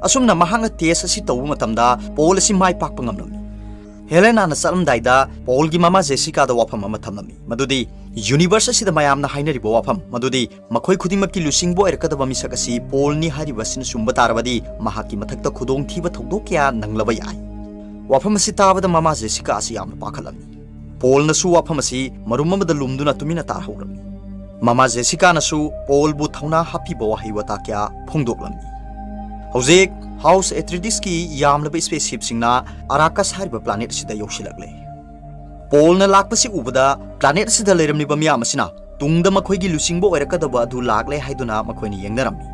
ꯑꯁꯨꯝꯅ ꯃꯍꯥꯛꯅ ꯇꯦꯁ ꯑꯁꯤ ꯇꯧꯕ ꯃꯇꯝꯗ ꯄꯣꯜ ꯑꯁꯤ ꯃꯥꯏ ꯄꯥꯛꯄ ꯉꯝꯂꯝꯃꯤ꯫ ꯍꯦꯂꯦꯅꯥꯅ ꯆꯠꯂꯝꯗꯥꯏꯗ ꯄꯣꯜꯒꯤ ꯃꯃꯥ ꯖꯦꯁꯤꯀꯥꯗ ꯋꯥꯐꯝ ꯑꯃ ꯊꯝꯂꯝꯃꯤ, ꯃꯗꯨꯗꯤ ꯌꯨꯅꯤꯚꯔꯁ ꯑꯁꯤꯗ ꯃꯌꯥꯝꯅ ꯍꯥꯏꯅꯔꯤꯕ ꯋꯥꯐꯝ, ꯃꯗꯨꯗꯤ ꯃꯈꯣꯏ ꯈꯨꯗꯤꯡꯃꯛꯀꯤ ꯂꯨꯆꯤꯡꯕ ꯑꯣꯏꯔꯛꯀꯗꯕ ꯃꯤꯁꯛ ꯑꯁꯤ ꯄꯣꯜꯅꯤ ꯍꯥꯏꯔꯤꯕ ꯑꯁꯤꯅ ꯆꯨꯝꯕ ꯇꯥꯔꯕꯗꯤ ꯃꯍꯥꯛꯀꯤ ꯃꯊꯛꯇ ꯈꯨꯗꯣꯡꯊꯤꯕ ꯊꯧꯗꯣꯛ ꯀꯌꯥ ꯅꯪꯂꯕ ꯌꯥꯏ꯫ ꯋꯥꯐꯝ ꯑꯁꯤ ꯇꯥꯕꯗ ꯃꯃꯥ ꯖꯦꯁꯤꯀꯥ ꯑꯁꯤ ꯌꯥꯝꯅ ꯄꯥꯈꯠꯂꯝꯃꯤ꯫ ꯄꯣꯜꯅꯁꯨ ꯋꯥꯐꯝ ꯑꯁꯤ ꯃꯔꯨꯝ ꯑꯃꯗ ꯂꯨꯝꯗꯨꯅ ꯇꯨꯃꯤꯟꯅ ꯇꯥꯍꯧꯔꯝꯃꯤ꯫ ꯃꯃꯥ ꯖꯦꯁꯤꯀꯥꯅꯁꯨ ꯄꯣꯜꯕꯨ ꯊꯧꯅꯥ ꯍꯥꯞꯄꯤꯕ ꯋꯥꯍꯩ ꯋꯥꯇꯥ ꯀꯌꯥ ꯐꯣꯡꯗꯣꯛꯂꯝꯃꯤ꯫ ꯍꯧꯖꯤꯛ ꯍꯥꯎꯁ ꯑꯦꯇ꯭ꯔꯤꯇꯤꯁꯀꯤ ꯌꯥꯝꯂꯕ ꯁ꯭ꯄꯦꯁꯁꯤꯞꯁꯤꯡꯅ ꯑꯔꯥꯀꯁ ꯍꯥꯏꯔꯤꯕ ꯄ꯭ꯂꯥꯅꯦꯠ ꯑꯁꯤꯗ ꯌꯧꯁꯤꯜꯂꯛꯂꯦ꯫ ꯄꯣꯜꯅ ꯂꯥꯛꯄꯁꯤ ꯎꯕꯗ ꯄ꯭ꯂꯥꯅꯦꯠ ꯑꯁꯤꯗ ꯂꯩꯔꯝꯂꯤꯕ ꯃꯤꯌꯥꯝ ꯑꯁꯤꯅ ꯇꯨꯡꯗ ꯃꯈꯣꯏꯒꯤ ꯂꯨꯆꯤꯡꯕ ꯑꯣꯏꯔꯛꯀꯗꯕ ꯑꯗꯨ ꯂꯥꯛꯂꯦ ꯍꯥꯏꯗꯨꯅ ꯃꯈꯣꯏꯅ ꯌꯦꯡꯅꯔꯝꯃꯤ꯫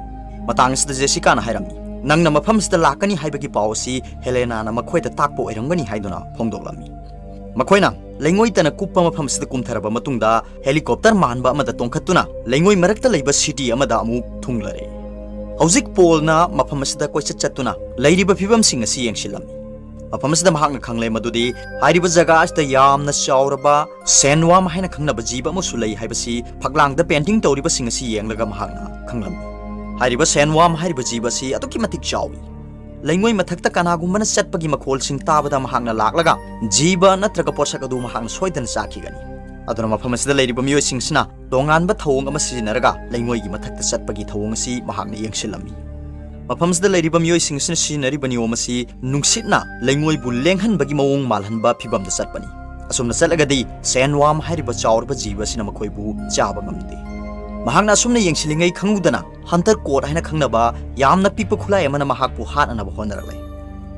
ꯃꯇꯥꯡ ꯑꯁꯤꯗ ꯖꯦꯁꯤꯀꯥꯅ ꯍꯥꯏꯔꯝꯃꯤ, "ꯅꯪꯅ ꯃꯐꯝ ꯑꯁꯤꯗ ꯂꯥꯛꯀꯅꯤ ꯍꯥꯏꯕꯒꯤ ꯄꯥꯎ ꯑꯁꯤ ꯍꯦꯂꯦꯅꯥꯅ ꯃꯈꯣꯏꯗ ꯇꯥꯛꯄ ꯑꯣꯏꯔꯝꯒꯅꯤ" ꯍꯥꯏꯗꯨꯅ ꯐꯣꯡꯗꯣꯛꯂꯝꯃꯤ꯫ ꯃꯈꯣꯏꯅ ꯂꯩꯉꯣꯏ ꯇꯅ ꯀꯨꯞꯄ ꯃꯐꯝ ꯑꯁꯤꯗ ꯀꯨꯝꯊꯔꯕ ꯃꯇꯨꯡꯗ ꯍꯦꯂꯤꯀꯣꯞꯇꯔ ꯃꯥꯟꯕ ꯑꯃꯗ ꯇꯣꯡꯈꯠꯇꯨꯅ ꯂꯩꯉꯣꯏ ꯃꯔꯛꯇ ꯂꯩꯕ ꯁꯤꯇꯤ ꯑꯃꯗ ꯑꯃꯨꯛ ꯊꯨꯡꯂꯔꯦ꯫ ꯍꯧꯖꯤꯛ ꯄꯣꯜꯅ ꯃꯐꯝ ꯑꯁꯤꯗ ꯀꯣꯏꯆꯠ ꯆꯠꯇꯨꯅ ꯂꯩꯔꯤꯕ ꯐꯤꯕꯝꯁꯤꯡ ꯑꯁꯤ ꯌꯦꯡꯁꯤꯜꯂꯝꯃꯤ꯫ ꯃꯐꯝ ꯑꯁꯤꯗ ꯃꯍꯥꯛꯅ ꯈꯪꯂꯦ ꯃꯗꯨꯗꯤ ꯍꯥꯏꯔꯤꯕ ꯖꯒꯥ ꯑꯁꯤꯗ ꯌꯥꯝꯅ ꯆꯥꯎꯔꯕ ꯁꯦꯟꯋꯥꯝ ꯍꯥꯏꯅ ꯈꯪꯅꯕ ꯖꯤꯕ ꯑꯃꯁꯨ ꯂꯩ ꯍꯥꯏꯕꯁꯤ ꯐꯛꯂꯥꯡꯗ ꯄꯦꯟꯇꯤꯡ ꯇꯧꯔꯤꯕꯁꯤꯡ ꯑꯁꯤ ꯌꯦꯡꯂꯒ ꯃꯍꯥꯛꯅ ꯈꯪꯂꯝꯃꯤ꯫ ꯍꯥꯏꯔꯤꯕ ꯁꯦꯟꯋꯥꯝ ꯍꯥꯏꯔꯤꯕ ꯖꯤꯕ ꯑꯁꯤ ꯑꯗꯨꯛꯀꯤ ꯃꯇꯤꯛ ꯆꯥꯎꯏ꯫ ꯂꯩꯉꯣꯏ ꯃꯊꯛꯇ ꯀꯅꯥꯒꯨꯝꯕꯅ ꯆꯠꯄꯒꯤ ꯃꯈꯣꯜꯁꯤꯡ ꯇꯥꯕꯗ ꯃꯍꯥꯛꯅ ꯂꯥꯛꯂꯒ ꯖꯤꯕ ꯅꯠꯇ꯭ꯔꯒ ꯄꯣꯠꯁꯛ ꯑꯗꯨ ꯃꯍꯥꯛꯅ ꯁꯣꯏꯗꯅ ꯆꯥꯈꯤꯒꯅꯤ꯫ ꯑꯗꯨꯅ ꯃꯐꯝ ꯑꯁꯤꯗ ꯂꯩꯔꯤꯕ ꯃꯤꯑꯣꯏꯁꯤꯡꯁꯤꯅ ꯇꯣꯉꯥꯟꯕ ꯊꯧꯑꯣꯡ ꯑꯃ ꯁꯤꯖꯤꯟꯅꯔꯒ ꯂꯩꯉꯣꯏꯒꯤ ꯃꯊꯛꯇ ꯆꯠꯄꯒꯤ ꯊꯧꯑꯣꯡ ꯑꯁꯤ ꯃꯍꯥꯛꯅ ꯌꯦꯡꯁꯤꯜꯂꯝꯃꯤ꯫ ꯃꯐꯝꯁꯤꯗ ꯂꯩꯔꯤꯕ ꯃꯤꯑꯣꯏꯁꯤꯡ ꯑꯁꯤꯅ ꯁꯤꯖꯤꯟꯅꯔꯤꯕ ꯅꯤꯌꯣꯝ ꯑꯁꯤ ꯅꯨꯡꯁꯤꯠꯅ ꯂꯩꯉꯣꯏꯕꯨ ꯂꯦꯡꯍꯟꯕꯒꯤ ꯃꯑꯣꯡ ꯃꯥꯜꯍꯟꯕ ꯐꯤꯚꯝꯗ ꯆꯠꯄꯅꯤ꯫ ꯑꯁꯨꯝꯅ ꯆꯠꯂꯒꯗꯤ ꯁꯦꯟꯋꯥꯝ ꯍꯥꯏꯔꯤꯕ ꯆꯥꯎꯔꯕ ꯖꯤꯕ ꯑꯁꯤꯅ ꯃꯈꯣꯏꯕꯨ ꯆꯥꯕ ꯉꯝꯗꯦ꯫ ꯃꯍꯥꯛꯅ ꯑꯁꯨꯝꯅ ꯌꯦꯡꯁꯤꯜꯂꯤꯉꯩ ꯈꯪꯍꯧꯗꯅ ꯍꯟꯇꯔ ꯀꯣꯠ ꯍꯥꯏꯅ ꯈꯪꯅꯕ ꯌꯥꯝꯅ ꯄꯤꯛꯄ ꯈꯨꯠꯂꯥꯏ ꯑꯃꯅ ꯃꯍꯥꯛꯄꯨ ꯍꯥꯠꯅꯅꯕ ꯍꯣꯠꯅꯔꯛꯂꯦ꯫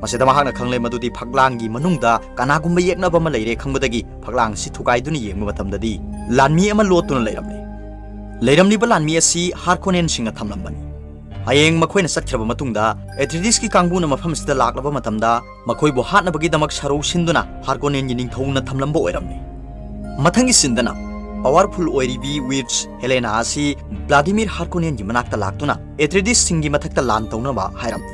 ꯃꯁꯤꯗ ꯃꯍꯥꯛꯅ ꯈꯪꯂꯦ ꯃꯗꯨꯗꯤ ꯐꯛꯂꯥꯡꯒꯤ ꯃꯅꯨꯡꯗ ꯀꯅꯥꯒꯨꯝꯕ ꯌꯦꯛꯅꯕ ꯑꯃ ꯂꯩꯔꯦ ꯈꯪꯕꯗꯒꯤ ꯐꯛꯂꯥꯡ ꯑꯁꯤ ꯊꯨꯒꯥꯏꯗꯨꯅ ꯌꯦꯡꯕ ꯃꯇꯝꯗꯗꯤ ꯂꯥꯟꯃꯤ ꯑꯃ ꯂꯣꯠꯇꯨꯅ ꯂꯩꯔꯝꯂꯦ꯫ ꯂꯩꯔꯝꯂꯤꯕ ꯂꯥꯟꯃꯤ ꯑꯁꯤ ꯍꯥꯔꯀꯣꯅꯦꯟꯁꯤꯡꯅ ꯊꯝꯂꯝꯕꯅꯤ꯫ ꯍꯌꯦꯡ ꯃꯈꯣꯏꯅ ꯆꯠꯈ꯭ꯔꯕ ꯃꯇꯨꯡꯗ ꯑꯦꯊ꯭ꯔꯤꯗꯤꯁꯀꯤ ꯀꯥꯡꯕꯨꯅ ꯃꯐꯝ ꯑꯁꯤꯗ ꯂꯥꯛꯂꯕ ꯃꯇꯝꯗ ꯃꯈꯣꯏꯕꯨ ꯍꯥꯠꯅꯕꯒꯤꯗꯃꯛ ꯁꯔꯧ ꯁꯤꯟꯗꯨꯅ ꯍꯥꯔꯀꯣꯅꯦꯟꯒꯤ ꯅꯤꯡꯊꯧꯅ ꯊꯝꯂꯝꯕ ꯑꯣꯏꯔꯝꯂꯦ꯫ ꯃꯊꯪꯒꯤ ꯁꯤꯟꯗꯅ ꯄꯋꯥꯔꯐꯨꯜ ꯑꯣꯏꯔꯤꯕꯤ ꯋꯤꯠꯆ ꯍꯦꯂꯦꯅꯥ ꯑꯁꯤ ꯚ꯭ꯂꯥꯗꯤꯃꯤꯔ ꯍꯥꯔꯀꯣꯅꯦꯟꯒꯤ ꯃꯅꯥꯛꯇ ꯂꯥꯛꯇꯨꯅ ꯑꯦꯊ꯭ꯔꯤꯗꯤꯁꯁꯤꯡꯒꯤ ꯃꯊꯛꯇ ꯂꯥꯟ ꯇꯧꯅꯕ ꯍꯥꯏꯔꯝꯃꯤ꯫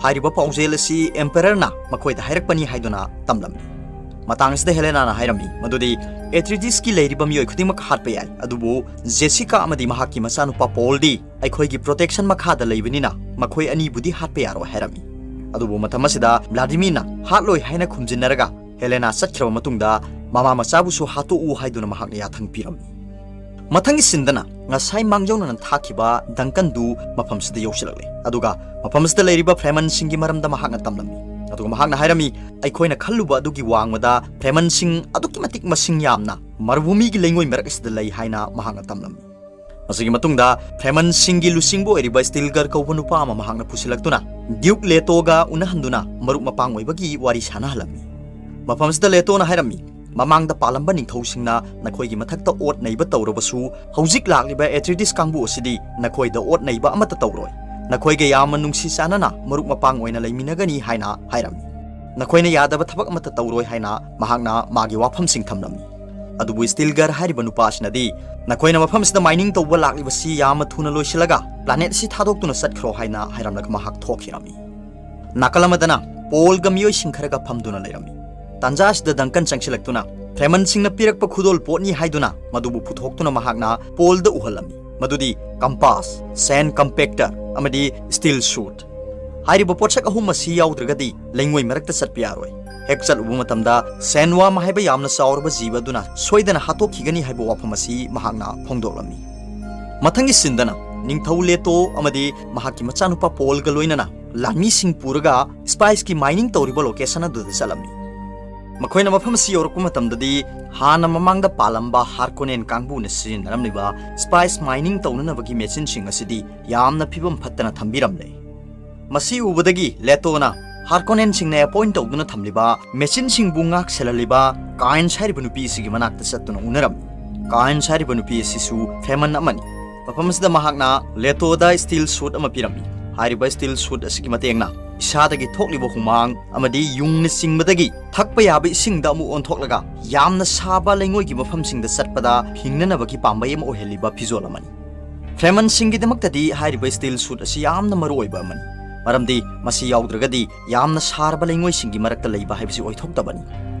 ꯍꯥꯏꯔꯤꯕ ꯄꯥꯎꯖꯦꯜ ꯑꯁꯤ ꯑꯦꯝꯄꯦꯔꯔꯅ ꯃꯈꯣꯏꯗ ꯍꯥꯏꯔꯛꯄꯅꯤ ꯍꯥꯏꯗꯨꯅ ꯇꯝꯂꯝꯃꯤ꯫ ꯃꯇꯥꯡ ꯑꯁꯤꯗ ꯍꯦꯂꯦꯅꯥꯅ ꯍꯥꯏꯔꯝꯃꯤ ꯃꯗꯨꯗꯤ ꯑꯦꯊ꯭ꯔꯤꯗꯤꯁꯀꯤ ꯂꯩꯔꯤꯕ ꯃꯤꯑꯣꯏ ꯈꯨꯗꯤꯡꯃꯛ ꯍꯥꯠꯄ ꯌꯥꯏ, ꯑꯗꯨꯕꯨ ꯖꯦꯁꯤꯀꯥ ꯑꯃꯗꯤ ꯃꯍꯥꯛꯀꯤ ꯃꯆꯥꯅꯨꯄꯥ ꯄꯣꯜꯗꯤ ꯑꯩꯈꯣꯏꯒꯤ ꯄ꯭ꯔꯣꯇꯦꯛꯁꯟ ꯃꯈꯥꯗ ꯂꯩꯕꯅꯤꯅ ꯃꯈꯣꯏ ꯑꯅꯤꯕꯨꯗꯤ ꯍꯥꯠꯄ ꯌꯥꯔꯣꯏ ꯍꯥꯏꯔꯝꯃꯤ꯫ ꯑꯗꯨꯕꯨ ꯃꯇꯝ ꯑꯁꯤꯗ ꯚ꯭ꯂꯥꯗꯤꯃꯤꯔꯅ ꯍꯥꯠꯂꯣꯏ ꯍꯥꯏꯅ ꯈꯨꯝꯖꯤꯟꯅꯔꯒ ꯍꯦꯂꯦꯅꯥ ꯆꯠꯈ꯭ꯔꯕ ꯃꯇꯨꯡꯗ ꯃꯃꯥ ꯃꯆꯥꯕꯨꯁꯨ ꯍꯥꯠꯇꯣꯛꯎ ꯍꯥꯏꯗꯨꯅ ꯃꯍꯥꯛꯅ ꯌꯥꯊꯪ ꯄꯤꯔꯝꯃꯤ꯫ ꯃꯊꯪꯒꯤ ꯁꯤꯟꯗꯅ ꯉꯁꯥꯏ ꯃꯥꯡꯖꯧꯅꯅ ꯊꯥꯈꯤꯕ ꯗꯪꯀꯟꯗꯨ ꯃꯐꯝꯁꯤꯗ ꯌꯧꯁꯤꯜꯂꯛꯂꯦ꯫ ꯑꯗꯨꯒ ꯃꯐꯝꯁꯤꯗ ꯂꯩꯔꯤꯕ ꯐ꯭ꯔꯦꯃꯟꯁꯤꯡꯒꯤ ꯃꯔꯝꯗ ꯃꯍꯥꯛꯅ ꯇꯝꯂꯝꯃꯤ꯫ ꯑꯗꯨꯒ ꯃꯍꯥꯛꯅ ꯍꯥꯏꯔꯝꯃꯤ, ꯑꯩꯈꯣꯏꯅ ꯈꯜꯂꯨꯕ ꯑꯗꯨꯒꯤ ꯋꯥꯡꯃꯗ ꯐ꯭ꯔꯦꯃꯟꯁꯤꯡ ꯑꯗꯨꯛꯀꯤ ꯃꯇꯤꯛ ꯃꯁꯤꯡ ꯌꯥꯝꯅ ꯃꯔꯨꯚꯨꯃꯤꯒꯤ ꯂꯩꯉꯣꯏ ꯃꯔꯛ ꯑꯁꯤꯗ ꯂꯩ ꯍꯥꯏꯅ ꯃꯍꯥꯛꯅ ꯇꯝꯂꯝꯃꯤ꯫ ꯃꯁꯤꯒꯤ ꯃꯇꯨꯡꯗ ꯐ꯭ꯔꯦꯃꯟꯁꯤꯡꯒꯤ ꯂꯨꯆꯤꯡꯕ ꯑꯣꯏꯔꯤꯕ ꯁ꯭ꯇꯤꯜꯒꯔ ꯀꯧꯕ ꯅꯨꯄꯥ ꯑꯃ ꯃꯍꯥꯛꯅ ꯄꯨꯁꯤꯜꯂꯛꯇꯨꯅ ꯗ꯭ꯌꯨꯛ ꯂꯦꯇꯣꯒ ꯎꯅꯍꯟꯗꯨꯅ ꯃꯔꯨꯞ ꯃꯄꯥꯡ ꯑꯣꯏꯕꯒꯤ ꯋꯥꯔꯤ ꯁꯥꯟꯅꯍꯜꯂꯝꯃꯤ꯫ ꯃꯐꯝꯁꯤꯗ ꯂꯦꯇꯣꯅ ꯍꯥꯏꯔꯝꯃꯤ, ꯃꯃꯥꯡꯗ ꯄꯥꯜꯂꯝꯕ ꯅꯤꯡꯊꯧꯁꯤꯡꯅ ꯅꯈꯣꯏꯒꯤ ꯃꯊꯛꯇ ꯑꯣꯠ ꯅꯩꯕ ꯇꯧꯔꯕꯁꯨ ꯍꯧꯖꯤꯛ ꯂꯥꯛꯂꯤꯕ ꯑꯦꯊ꯭ꯔꯤꯗꯤꯁ ꯀꯥꯡꯕꯨ ꯑꯁꯤꯗꯤ ꯅꯈꯣꯏꯗ ꯑꯣꯠ ꯅꯩꯕ ꯑꯃꯠꯇ ꯇꯧꯔꯣꯏ꯫ ꯅꯈꯣꯏꯒ ꯌꯥꯝꯅ ꯅꯨꯡꯁꯤ ꯆꯥꯟꯅꯅ ꯃꯔꯨꯞ ꯃꯄꯥꯡ ꯑꯣꯏꯅ ꯂꯩꯃꯤꯟꯅꯒꯅꯤ ꯍꯥꯏꯅ ꯍꯥꯏꯔꯝꯃꯤ꯫ ꯅꯈꯣꯏꯅ ꯌꯥꯗꯕ ꯊꯕꯛ ꯑꯃꯠꯇ ꯇꯧꯔꯣꯏ ꯍꯥꯏꯅ ꯃꯍꯥꯛꯅ ꯃꯥꯒꯤ ꯋꯥꯐꯝꯁꯤꯡ ꯊꯝꯂꯝꯃꯤ꯫ ꯑꯗꯨꯕꯨ ꯁ꯭ꯇꯤꯜꯒꯔ ꯍꯥꯏꯔꯤꯕ ꯅꯨꯄꯥ ꯑꯁꯤꯅꯗꯤ ꯅꯈꯣꯏꯅ ꯃꯐꯝꯁꯤꯗ ꯃꯥꯏꯅꯤꯡ ꯇꯧꯕ ꯂꯥꯛꯂꯤꯕꯁꯤ ꯌꯥꯝꯅ ꯊꯨꯅ ꯂꯣꯏꯁꯤꯜꯂꯒ ꯄ꯭ꯂꯥꯅꯦꯠ ꯑꯁꯤ ꯊꯥꯗꯣꯛꯇꯨꯅ ꯆꯠꯈ꯭ꯔꯣ ꯍꯥꯏꯅ ꯍꯥꯏꯔꯝꯂꯒ ꯃꯍꯥꯛ ꯊꯣꯛꯈꯤꯔꯝꯃꯤ꯫ ꯅꯥꯀꯜ ꯑꯃꯗꯅ ꯄꯣꯜꯒ ꯃꯤꯑꯣꯏꯁꯤꯡ ꯈꯔꯒ ꯐꯝꯗꯨꯅ ꯂꯩꯔꯝꯃꯤ꯫ ꯇꯥꯟꯖꯥ ꯑꯁꯤꯗ ꯗꯪꯀꯟ ꯆꯪꯁꯤꯜꯂꯛꯇꯨꯅ ꯐ꯭ꯔꯦꯃꯟꯁꯤꯡꯅ ꯄꯤꯔꯛꯄ ꯈꯨꯗꯣꯜ ꯄꯣꯠꯅꯤ ꯍꯥꯏꯗꯨꯅ ꯃꯗꯨꯕꯨ ꯄꯨꯊꯣꯛꯇꯨꯅ ꯃꯍꯥꯛꯅ ꯄꯣꯜꯗ ꯎꯍꯜꯂꯝꯃꯤ꯫ ꯃꯗꯨꯗꯤ ꯀꯝꯄꯥꯁ, ꯁꯦꯟ ꯀꯝꯄꯦꯛꯇꯔ ꯑꯃꯗꯤ ꯁ꯭ꯇꯤꯜ ꯁꯨꯠ꯫ ꯍꯥꯏꯔꯤꯕ ꯄꯣꯠꯁꯛ ꯑꯍꯨꯝ ꯑꯁꯤ ꯌꯥꯎꯗ꯭ꯔꯒꯗꯤ ꯂꯩꯉꯣꯏ ꯃꯔꯛꯇ ꯆꯠꯄ ꯌꯥꯔꯣꯏ꯫ ꯍꯦꯛ ꯆꯠꯂꯨꯕ ꯃꯇꯝꯗ ꯁꯦꯟꯋꯥꯝ ꯍꯥꯏꯕ ꯌꯥꯝꯅ ꯆꯥꯎꯔꯕ ꯖꯤꯕ ꯑꯗꯨꯅ ꯁꯣꯏꯗꯅ ꯍꯥꯠꯇꯣꯛꯈꯤꯒꯅꯤ ꯍꯥꯏꯕ ꯋꯥꯐꯝ ꯑꯁꯤ ꯃꯍꯥꯛꯅ ꯐꯣꯡꯗꯣꯛꯂꯝꯃꯤ꯫ ꯃꯊꯪꯒꯤ ꯁꯤꯟꯗꯅ ꯅꯤꯡꯊꯧ ꯂꯦꯇꯣ ꯑꯃꯗꯤ ꯃꯍꯥꯛꯀꯤ ꯃꯆꯥꯅꯨꯄꯥ ꯄꯣꯜꯒ ꯂꯣꯏꯅꯅ ꯂꯥꯟꯃꯤꯁꯤꯡ ꯄꯨꯔꯒ ꯁ꯭ꯄꯥꯏꯁꯀꯤ ꯃꯥꯏꯅꯤꯡ ꯇꯧꯔꯤꯕ ꯂꯣꯀꯦꯁꯟ ꯑꯗꯨꯗ ꯆꯠꯂꯝꯃꯤ꯫ ꯃꯈꯣꯏꯅ ꯃꯐꯝ ꯑꯁꯤ ꯌꯧꯔꯛꯄ ꯃꯇꯝꯗꯗꯤ ꯍꯥꯟꯅ ꯃꯃꯥꯡꯗ ꯄꯥꯜꯂꯝꯕ ꯍꯥꯔꯀꯣꯅꯦꯟ ꯀꯥꯡꯕꯨꯅ ꯁꯤꯖꯤꯟꯅꯔꯝꯂꯤꯕ ꯁ꯭ꯄꯥꯏꯁ ꯃꯥꯏꯅꯤꯡ ꯇꯧꯅꯅꯕꯒꯤ ꯃꯦꯆꯤꯟꯁꯤꯡ ꯑꯁꯤꯗꯤ ꯌꯥꯝꯅ ꯐꯤꯕꯝ ꯐꯠꯇꯅ ꯊꯝꯕꯤꯔꯝꯂꯦ꯫ ꯃꯁꯤ ꯎꯕꯗꯒꯤ ꯂꯦꯇꯣꯅ ꯍꯥꯔꯀꯣꯅꯦꯟꯁꯤꯡꯅ ꯑꯦꯄꯣꯏꯟ ꯇꯧꯗꯨꯅ ꯊꯝꯂꯤꯕ ꯃꯦꯆꯤꯟꯁꯤꯡꯕꯨ ꯉꯥꯛ ꯁꯦꯜꯍꯜꯂꯤꯕ ꯀꯥꯏꯟꯁ ꯍꯥꯏꯔꯤꯕ ꯅꯨꯄꯤ ꯑꯁꯤꯒꯤ ꯃꯅꯥꯛꯇ ꯆꯠꯇꯨꯅ ꯎꯅꯔꯝꯃꯤ꯫ ꯀꯥꯏꯟꯁ ꯍꯥꯏꯔꯤꯕ ꯅꯨꯄꯤ ꯑꯁꯤꯁꯨ ꯐꯦꯃꯟ ꯑꯃꯅꯤ꯫ ꯃꯐꯝ ꯑꯁꯤꯗ ꯃꯍꯥꯛꯅ ꯂꯦꯇꯣꯗ ꯁ꯭ꯇꯤꯜ ꯁꯨꯠ ꯑꯃ ꯄꯤꯔꯝꯃꯤ꯫ ꯍꯥꯏꯔꯤꯕ ꯁ꯭ꯇꯤꯜ ꯁꯨꯠ ꯑꯁꯤꯒꯤ ꯃꯇꯦꯡꯅ ꯏꯁꯥꯗꯒꯤ ꯊꯣꯛꯂꯤꯕ ꯍꯨꯃꯥꯡ ꯑꯃꯗꯤ ꯌꯨꯡꯅ ꯆꯤꯡꯕꯗꯒꯤ ꯊꯛꯄ ꯌꯥꯕ ꯏꯁꯤꯡꯗ ꯑꯃꯨꯛ ꯑꯣꯟꯊꯣꯛꯂꯒ ꯌꯥꯝꯅ ꯁꯥꯕ ꯂꯩꯉꯣꯏꯒꯤ ꯃꯐꯝꯁꯤꯡꯗ ꯆꯠꯄꯗ ꯍꯤꯡꯅꯅꯕꯒꯤ ꯄꯥꯝꯕꯩ ꯑꯃ ꯑꯣꯏꯍꯜꯂꯤꯕ ꯐꯤꯖꯣꯜ ꯑꯃꯅꯤ꯫ ꯐꯦꯃꯟꯁꯤꯡꯒꯤꯗꯃꯛꯇꯗꯤ ꯍꯥꯏꯔꯤꯕ ꯁ꯭ꯇꯤꯜ ꯁꯨꯠ ꯑꯁꯤ ꯌꯥꯝꯅ ꯃꯔꯨ ꯑꯣꯏꯕ ꯑꯃꯅꯤ, ꯃꯔꯝꯗꯤ ꯃꯁꯤ ꯌꯥꯎꯗ꯭ꯔꯒꯗꯤ ꯌꯥꯝꯅ ꯁꯥꯔꯕ ꯂꯩꯉꯣꯏꯁꯤꯡꯒꯤ ꯃꯔꯛꯇ ꯂꯩꯕ ꯍꯥꯏꯕꯁꯤ ꯑꯣꯏꯊꯣꯛꯇꯕꯅꯤ꯫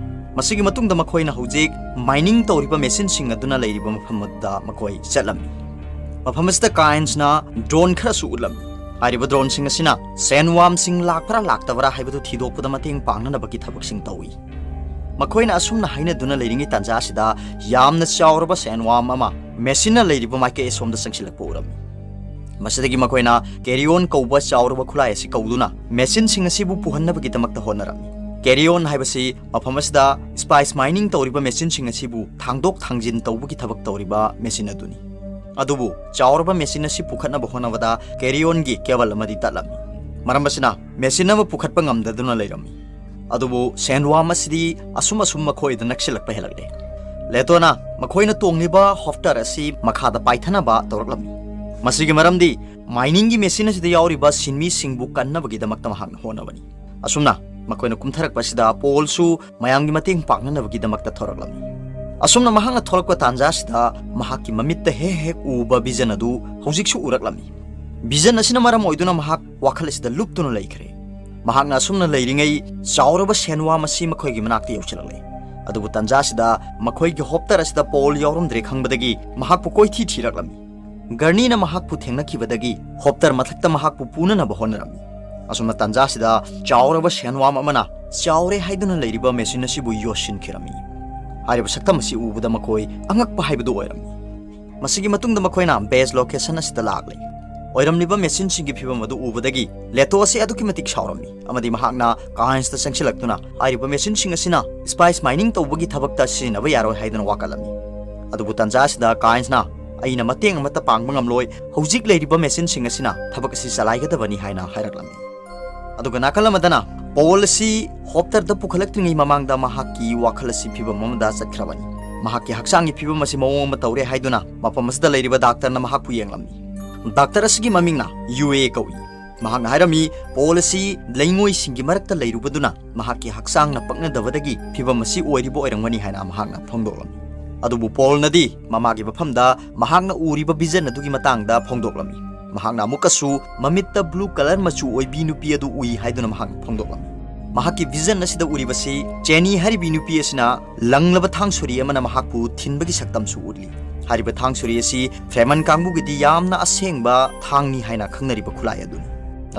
ꯃꯁꯤꯒꯤ ꯃꯇꯨꯡꯗ ꯃꯈꯣꯏꯅ ꯍꯧꯖꯤꯛ ꯃꯥꯏꯅꯤꯡ ꯇꯧꯔꯤꯕ ꯃꯦꯆꯤꯟꯁꯤꯡ ꯑꯗꯨꯅ ꯂꯩꯔꯤꯕ ꯃꯐꯝ ꯑꯗꯨꯗ ꯃꯈꯣꯏ ꯆꯠꯂꯝꯃꯤ꯫ ꯃꯐꯝ ꯑꯁꯤꯗ ꯀꯥꯏꯟꯁꯅ ꯗ꯭ꯔꯣꯟ ꯈꯔꯁꯨ ꯎꯠꯂꯝꯃꯤ꯫ ꯍꯥꯏꯔꯤꯕ ꯗ꯭ꯔꯣꯟꯁꯤꯡ ꯑꯁꯤꯅ ꯁꯦꯟꯋꯥꯝꯁꯤꯡ ꯂꯥꯛꯄ꯭ꯔꯥ ꯂꯥꯛꯇꯕ꯭ꯔꯥ ꯍꯥꯏꯕꯗꯨ ꯊꯤꯗꯣꯛꯄꯗ ꯃꯇꯦꯡ ꯄꯥꯡꯅꯅꯕꯒꯤ ꯊꯕꯛꯁꯤꯡ ꯇꯧꯏ꯫ ꯃꯈꯣꯏꯅ ꯑꯁꯨꯝꯅ ꯍꯥꯏꯅꯗꯨꯅ ꯂꯩꯔꯤꯉꯩ ꯇꯥꯟꯖꯥ ꯑꯁꯤꯗ ꯌꯥꯝꯅ ꯆꯥꯎꯔꯕ ꯁꯦꯟꯋꯥꯝ ꯑꯃ ꯃꯦꯆꯤꯟꯅ ꯂꯩꯔꯤꯕ ꯃꯥꯏꯀꯩ ꯑꯁꯣꯝꯗ ꯆꯪꯁꯤꯜꯂꯛꯄ ꯎꯔꯝꯃꯤ꯫ ꯃꯁꯤꯗꯒꯤ ꯃꯈꯣꯏꯅ ꯀꯦꯔꯤꯌꯣꯟ ꯀꯧꯕ ꯆꯥꯎꯔꯕ ꯈꯨꯠꯂꯥꯏ ꯑꯁꯤ ꯀꯧꯗꯨꯅ ꯃꯦꯆꯤꯟꯁꯤꯡ ꯑꯁꯤꯕꯨ ꯄꯨꯍꯟꯅꯕꯒꯤꯗꯃꯛꯇ ꯍꯣꯠꯅꯔꯝꯃꯤ꯫ ꯀꯦꯔꯤꯌꯣꯟ ꯍꯥꯏꯕꯁꯤ ꯃꯐꯝ ꯑꯁꯤꯗ ꯁ꯭ꯄꯥꯏꯁ ꯃꯥꯏꯅꯤꯡ ꯇꯧꯔꯤꯕ ꯃꯦꯆꯤꯟꯁꯤꯡ ꯑꯁꯤꯕꯨ ꯊꯥꯡꯗꯣꯛ ꯊꯥꯡꯖꯤꯟ ꯇꯧꯕꯒꯤ ꯊꯕꯛ ꯇꯧꯔꯤꯕ ꯃꯦꯆꯤꯟ ꯑꯗꯨꯅꯤ꯫ ꯑꯗꯨꯕꯨ ꯆꯥꯎꯔꯕ ꯃꯦꯆꯤꯟ ꯑꯁꯤ ꯄꯨꯈꯠꯅꯕ ꯍꯣꯠꯅꯕꯗ ꯀꯦꯔꯤꯌꯣꯟꯒꯤ ꯀꯦꯕꯜ ꯑꯃꯗꯤ ꯇꯠꯂꯝꯃꯤ꯫ ꯃꯔꯝ ꯑꯁꯤꯅ ꯃꯦꯆꯤꯟ ꯑꯃ ꯄꯨꯈꯠꯄ ꯉꯝꯗꯗꯨꯅ ꯂꯩꯔꯝꯃꯤ꯫ ꯑꯗꯨꯕꯨ ꯁꯦꯟꯋꯥꯝ ꯑꯁꯤꯗꯤ ꯑꯁꯨꯝ ꯑꯁꯨꯝ ꯃꯈꯣꯏꯗ ꯅꯛꯁꯤꯜꯂꯛꯄ ꯍꯦꯜꯂꯛꯂꯦ꯫ ꯂꯦꯇꯣꯅ ꯃꯈꯣꯏꯅ ꯇꯣꯡꯂꯤꯕ ꯍꯣꯞꯇꯔ ꯑꯁꯤ ꯃꯈꯥꯗ ꯄꯥꯏꯊꯅꯕ ꯇꯧꯔꯛꯂꯝꯃꯤ꯫ ꯃꯁꯤꯒꯤ ꯃꯔꯝꯗꯤ ꯃꯥꯏꯅꯤꯡꯒꯤ ꯃꯦꯆꯤꯟ ꯑꯁꯤꯗ ꯌꯥꯎꯔꯤꯕ ꯁꯤꯟꯃꯤꯁꯤꯡꯕꯨ ꯀꯟꯅꯕꯒꯤꯗꯃꯛꯇ ꯃꯍꯥꯛꯅ ꯍꯣꯠꯅꯕꯅꯤ꯫ ꯑꯁꯨꯝꯅ ꯃꯈꯣꯏꯅ ꯀꯨꯝꯊꯔꯛꯄ ꯑꯁꯤꯗ ꯄꯣꯜꯁꯨ ꯃꯌꯥꯝꯒꯤ ꯃꯇꯦꯡ ꯄꯥꯡꯅꯅꯕꯒꯤꯗꯃꯛꯇ ꯊꯣꯔꯛꯂꯝꯃꯤ꯫ ꯑꯁꯨꯝꯅ ꯃꯍꯥꯛꯅ ꯊꯣꯛꯂꯛꯄ ꯇꯥꯟꯖꯥ ꯑꯁꯤꯗ ꯃꯍꯥꯛꯀꯤ ꯃꯃꯤꯠꯇ ꯍꯦꯛ ꯍꯦꯛ ꯎꯕ ꯚꯤꯖꯟ ꯑꯗꯨ ꯍꯧꯖꯤꯛꯁꯨ ꯎꯔꯛꯂꯝꯃꯤ꯫ ꯚꯤꯖꯟ ꯑꯁꯤꯅ ꯃꯔꯝ ꯑꯣꯏꯗꯨꯅ ꯃꯍꯥꯛ ꯋꯥꯈꯜ ꯑꯁꯤꯗ ꯂꯨꯞꯇꯨꯅ ꯂꯩꯈ꯭ꯔꯦ꯫ ꯃꯍꯥꯛꯅ ꯑꯁꯨꯝꯅ ꯂꯩꯔꯤꯉꯩ ꯆꯥꯎꯔꯕ ꯁꯦꯟꯋꯥꯝ ꯑꯁꯤ ꯃꯈꯣꯏꯒꯤ ꯃꯅꯥꯛꯇ ꯌꯧꯁꯤꯜꯂꯛꯂꯦ꯫ ꯑꯗꯨꯕꯨ ꯇꯥꯟꯖꯥ ꯑꯁꯤꯗ ꯃꯈꯣꯏꯒꯤ ꯍꯣꯞꯇꯔ ꯑꯁꯤꯗ ꯄꯣꯜ ꯌꯥꯎꯔꯝꯗ꯭ꯔꯦ ꯈꯪꯕꯗꯒꯤ ꯃꯍꯥꯛꯄꯨ ꯀꯣꯏꯊꯤ ꯊꯤꯔꯛꯂꯝꯃꯤ꯫ ꯒꯔꯅꯤꯅ ꯃꯍꯥꯛꯄꯨ ꯊꯦꯡꯅꯈꯤꯕꯗꯒꯤ ꯍꯣꯞꯇꯔ ꯃꯊꯛꯇ ꯃꯍꯥꯛꯄꯨ ꯄꯨꯅꯅꯕ ꯍꯣꯠꯅꯔꯝꯃꯤ꯫ ꯑꯁꯨꯝꯅ ꯇꯥꯟꯖꯥꯁꯤꯗ ꯆꯥꯎꯔꯕ ꯁꯦꯟꯋꯥꯝ ꯑꯃꯅ ꯆꯥꯎꯔꯦ ꯍꯥꯏꯗꯨꯅ ꯂꯩꯔꯤꯕ ꯃꯦꯁꯤꯟ ꯑꯁꯤꯕꯨ ꯌꯣꯠꯁꯤꯟꯈꯤꯔꯝꯃꯤ꯫ ꯍꯥꯏꯔꯤꯕ ꯁꯛꯇꯝ ꯑꯁꯤ ꯎꯕꯗ ꯃꯈꯣꯏ ꯑꯉꯛꯄ ꯍꯥꯏꯕꯗꯨ ꯑꯣꯏꯔꯝꯃꯤ꯫ ꯃꯁꯤꯒꯤ ꯃꯇꯨꯡꯗ ꯃꯈꯣꯏꯅ ꯕꯦꯖ ꯂꯣꯀꯦꯁꯟ ꯑꯁꯤꯗ ꯂꯥꯛꯂꯦ꯫ ꯑꯣꯏꯔꯝꯂꯤꯕ ꯃꯦꯁꯤꯟꯁꯤꯡꯒꯤ ꯐꯤꯕꯝ ꯑꯗꯨ ꯎꯕꯗꯒꯤ ꯂꯦꯇꯣ ꯑꯁꯤ ꯑꯗꯨꯛꯀꯤ ꯃꯇꯤꯛ ꯁꯥꯎꯔꯝꯃꯤ ꯑꯃꯗꯤ ꯃꯍꯥꯛꯅ ꯀꯥꯏꯟꯁꯇ ꯆꯪꯁꯤꯜꯂꯛꯇꯨꯅ ꯍꯥꯏꯔꯤꯕ ꯃꯦꯁꯤꯟꯁꯤꯡ ꯑꯁꯤꯅ ꯁ꯭ꯄꯥꯏꯁ ꯃꯥꯏꯅꯤꯡ ꯇꯧꯕꯒꯤ ꯊꯕꯛꯇ ꯁꯤꯖꯤꯟꯅꯕ ꯌꯥꯔꯣꯏ ꯍꯥꯏꯗꯨꯅ ꯋꯥꯀꯠꯂꯝꯃꯤ꯫ ꯑꯗꯨꯕꯨ ꯇꯥꯟꯖꯥ ꯑꯁꯤꯗ ꯀꯥꯏꯟꯁꯅ "ꯑꯩꯅ ꯃꯇꯦꯡ ꯑꯃꯠꯇ ꯄꯥꯡꯕ ꯉꯝꯂꯣꯏ, ꯍꯧꯖꯤꯛ ꯂꯩꯔꯤꯕ ꯃꯦꯁꯤꯟꯁꯤꯡ ꯑꯁꯤꯅ ꯊꯕꯛ ꯑꯁꯤ ꯆꯂꯥꯏꯒꯗꯕꯅꯤ" ꯍꯥꯏꯅ ꯍꯥꯏꯔꯛꯂꯝꯃꯤ꯫ ꯑꯗꯨꯒ ꯅꯥꯀꯜ ꯑꯃꯗꯅ ꯄꯣꯜ ꯑꯁꯤ ꯍꯣꯞꯇꯔꯗ ꯄꯨꯈꯠꯂꯛꯇ꯭ꯔꯤꯉꯩ ꯃꯃꯥꯡꯗ ꯃꯍꯥꯛꯀꯤ ꯋꯥꯈꯜ ꯑꯁꯤ ꯐꯤꯕꯝ ꯑꯃꯗ ꯆꯠꯈ꯭ꯔꯕꯅꯤ꯫ ꯃꯍꯥꯛꯀꯤ ꯍꯛꯆꯥꯡꯒꯤ ꯐꯤꯕꯝ ꯑꯁꯤ ꯃꯑꯣꯡ ꯑꯃ ꯇꯧꯔꯦ ꯍꯥꯏꯗꯨꯅ ꯃꯐꯝ ꯑꯁꯤꯗ ꯂꯩꯔꯤꯕ ꯗꯥꯛꯇꯔꯅ ꯃꯍꯥꯛꯄꯨ ꯌꯦꯡꯂꯝꯃꯤ꯫ ꯗꯥꯛꯇꯔ ꯑꯁꯤꯒꯤ ꯃꯃꯤꯡꯅ ꯌꯨ ꯑꯦ ꯀꯧꯏ꯫ ꯃꯍꯥꯛꯅ ꯍꯥꯏꯔꯝꯃꯤ, ꯄꯣꯜ ꯑꯁꯤ ꯂꯩꯉꯣꯏꯁꯤꯡꯒꯤ ꯃꯔꯛꯇ ꯂꯩꯔꯨꯕꯗꯨꯅ ꯃꯍꯥꯛꯀꯤ ꯍꯛꯆꯥꯡꯅ ꯄꯛꯅꯗꯕꯗꯒꯤ ꯐꯤꯕꯝ ꯑꯁꯤ ꯑꯣꯏꯔꯤꯕ ꯑꯣꯏꯔꯝꯒꯅꯤ ꯍꯥꯏꯅ ꯃꯍꯥꯛꯅ ꯐꯣꯡꯗꯣꯛꯂꯝꯃꯤ꯫ ꯑꯗꯨꯕꯨ ꯄꯣꯜꯅꯗꯤ ꯃꯃꯥꯒꯤ ꯃꯐꯝꯗ ꯃꯍꯥꯛꯅ ꯎꯔꯤꯕ ꯚꯤꯖꯟ ꯑꯗꯨꯒꯤ ꯃꯇꯥꯡꯗ ꯐꯣꯡꯗꯣꯛꯂꯝꯃꯤ꯫ ꯃꯍꯥꯛꯅ ꯑꯃꯨꯛꯀꯁꯨ ꯃꯃꯤꯠꯇ ꯕ꯭ꯂꯨ ꯀꯂꯔ ꯃꯆꯨ ꯑꯣꯏꯕꯤ ꯅꯨꯄꯤ ꯑꯗꯨ ꯎꯏ ꯍꯥꯏꯗꯨꯅ ꯃꯍꯥꯛꯅ ꯐꯣꯡꯗꯣꯛꯂꯝꯃꯤ꯫ ꯃꯍꯥꯛꯀꯤ ꯚꯤꯖꯟ ꯑꯁꯤꯗ ꯎꯔꯤꯕꯁꯤ ꯆꯦꯅꯤ ꯍꯥꯏꯔꯤꯕꯤ ꯅꯨꯄꯤ ꯑꯁꯤꯅ ꯂꯪꯂꯕ ꯊꯥꯡ ꯁꯣꯔꯤ ꯑꯃꯅ ꯃꯍꯥꯛꯄꯨ ꯊꯤꯟꯕꯒꯤ ꯁꯛꯇꯝꯁꯨ ꯎꯠꯂꯤ꯫ ꯍꯥꯏꯔꯤꯕ ꯊꯥꯡ ꯁꯣꯔꯤ ꯑꯁꯤ ꯐ꯭ꯔꯦꯃꯟ ꯀꯥꯡꯕꯨꯒꯤꯗꯤ ꯌꯥꯝꯅ ꯑꯁꯦꯡꯕ ꯊꯥꯡꯅꯤ ꯍꯥꯏꯅ ꯈꯪꯅꯔꯤꯕ ꯈꯨꯠꯂꯥꯏ ꯑꯗꯨꯅꯤ꯫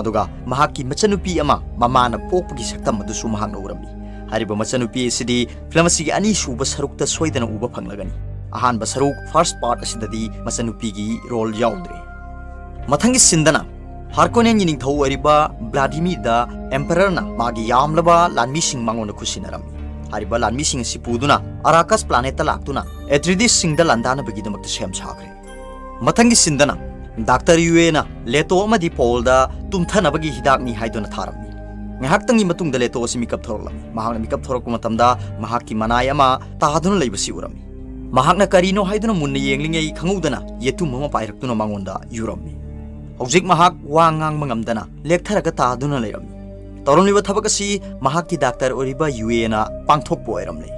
ꯑꯗꯨꯒ ꯃꯍꯥꯛꯀꯤ ꯃꯆꯟꯅꯨꯄꯤ ꯑꯃ ꯃꯃꯥꯅ ꯄꯣꯛꯄꯒꯤ ꯁꯛꯇꯝ ꯑꯗꯨꯁꯨ ꯃꯍꯥꯛꯅ ꯎꯔꯝꯃꯤ꯫ ꯍꯥꯏꯔꯤꯕ ꯃꯆꯟꯅꯨꯄꯤ ꯑꯁꯤꯗꯤ ꯐꯤꯂꯝ ꯑꯁꯤꯒꯤ ꯑꯅꯤꯁꯨꯕ ꯁꯔꯨꯛꯇ ꯁꯣꯏꯗꯅ ꯎꯕ ꯐꯪꯂꯒꯅꯤ꯫ ꯑꯍꯥꯟꯕ ꯁꯔꯨꯛ, ꯐꯥꯔꯁ ꯄꯥꯔꯠ ꯑꯁꯤꯗꯗꯤ ꯃꯆꯟꯅꯨꯄꯤꯒꯤ ꯔꯣꯜ ꯌꯥꯎꯗ꯭ꯔꯦ꯫ ꯃꯊꯪꯒꯤ ꯁꯤꯟꯗꯅ ꯍꯥꯔꯀꯣꯅꯦꯟꯒꯤ ꯅꯤꯡꯊꯧ ꯑꯣꯏꯔꯤꯕ ꯕ꯭ꯂꯥꯗꯤꯃꯤꯔꯗ ꯑꯦꯝꯄꯔꯔꯅ ꯃꯥꯒꯤ ꯌꯥꯝꯂꯕ ꯂꯥꯟꯃꯤꯁꯤꯡ ꯃꯉꯣꯟꯗ ꯈꯨꯠꯁꯤꯟꯅꯔꯝꯃꯤ꯫ ꯍꯥꯏꯔꯤꯕ ꯂꯥꯟꯃꯤꯁꯤꯡ ꯑꯁꯤ ꯄꯨꯗꯨꯅ ꯑꯔꯥꯀꯁ ꯄ꯭ꯂꯥꯅꯦꯠꯇ ꯂꯥꯛꯇꯨꯅ ꯑꯦꯇ꯭ꯔꯤꯗꯤꯁꯁꯤꯡꯗ ꯂꯥꯟꯗꯥꯅꯕꯒꯤꯗꯃꯛꯇ ꯁꯦꯝ ꯁꯥꯈ꯭ꯔꯦ꯫ ꯃꯊꯪꯒꯤ ꯁꯤꯟꯗꯅ ꯗꯥꯛꯇꯔ ꯌꯨ ꯑꯦꯅ ꯂꯦꯇꯣ ꯑꯃꯗꯤ ꯄꯣꯜꯗ ꯇꯨꯝꯊꯅꯕꯒꯤ ꯍꯤꯗꯥꯛꯅꯤ ꯍꯥꯏꯗꯨꯅ ꯊꯥꯔꯝꯃꯤ꯫ ꯉꯥꯏꯍꯥꯛꯇꯪꯒꯤ ꯃꯇꯨꯡꯗ ꯂꯦꯇꯣ ꯑꯁꯤ ꯃꯤꯀꯞ ꯊꯣꯔꯛꯂꯝꯃꯤ꯫ ꯃꯍꯥꯛꯅ ꯃꯤꯀꯞ ꯊꯣꯔꯛꯄ ꯃꯇꯝꯗ ꯃꯍꯥꯛꯀꯤ ꯃꯅꯥꯏ ꯑꯃ ꯇꯥꯗꯨꯅ ꯂꯩꯕꯁꯤ ꯎꯔꯝꯃꯤ꯫ ꯃꯍꯥꯛꯅ ꯀꯔꯤꯅꯣ ꯍꯥꯏꯗꯨꯅ ꯃꯨꯟꯅ ꯌꯦꯡꯂꯤꯉꯩ ꯈꯪꯍꯧꯗꯅ ꯌꯦꯇꯨꯝ ꯑꯃ ꯄꯥꯏꯔꯛꯇꯨꯅ ꯃꯉꯣꯟꯗ ꯌꯨꯔꯝꯃꯤ꯫ ꯍꯧꯖꯤꯛ ꯃꯍꯥꯛ ꯋꯥ ꯉꯥꯡꯕ ꯉꯝꯗꯅ ꯂꯦꯛꯊꯔꯒ ꯇꯥꯗꯨꯅ ꯂꯩꯔꯝꯃꯤ꯫ ꯇꯧꯔꯝꯂꯤꯕ ꯊꯕꯛ ꯑꯁꯤ ꯃꯍꯥꯛꯀꯤ ꯗꯥꯛꯇꯔ ꯑꯣꯏꯔꯤꯕ ꯌꯨ ꯑꯦꯅ ꯄꯥꯡꯊꯣꯛꯄ ꯑꯣꯏꯔꯝꯂꯦ꯫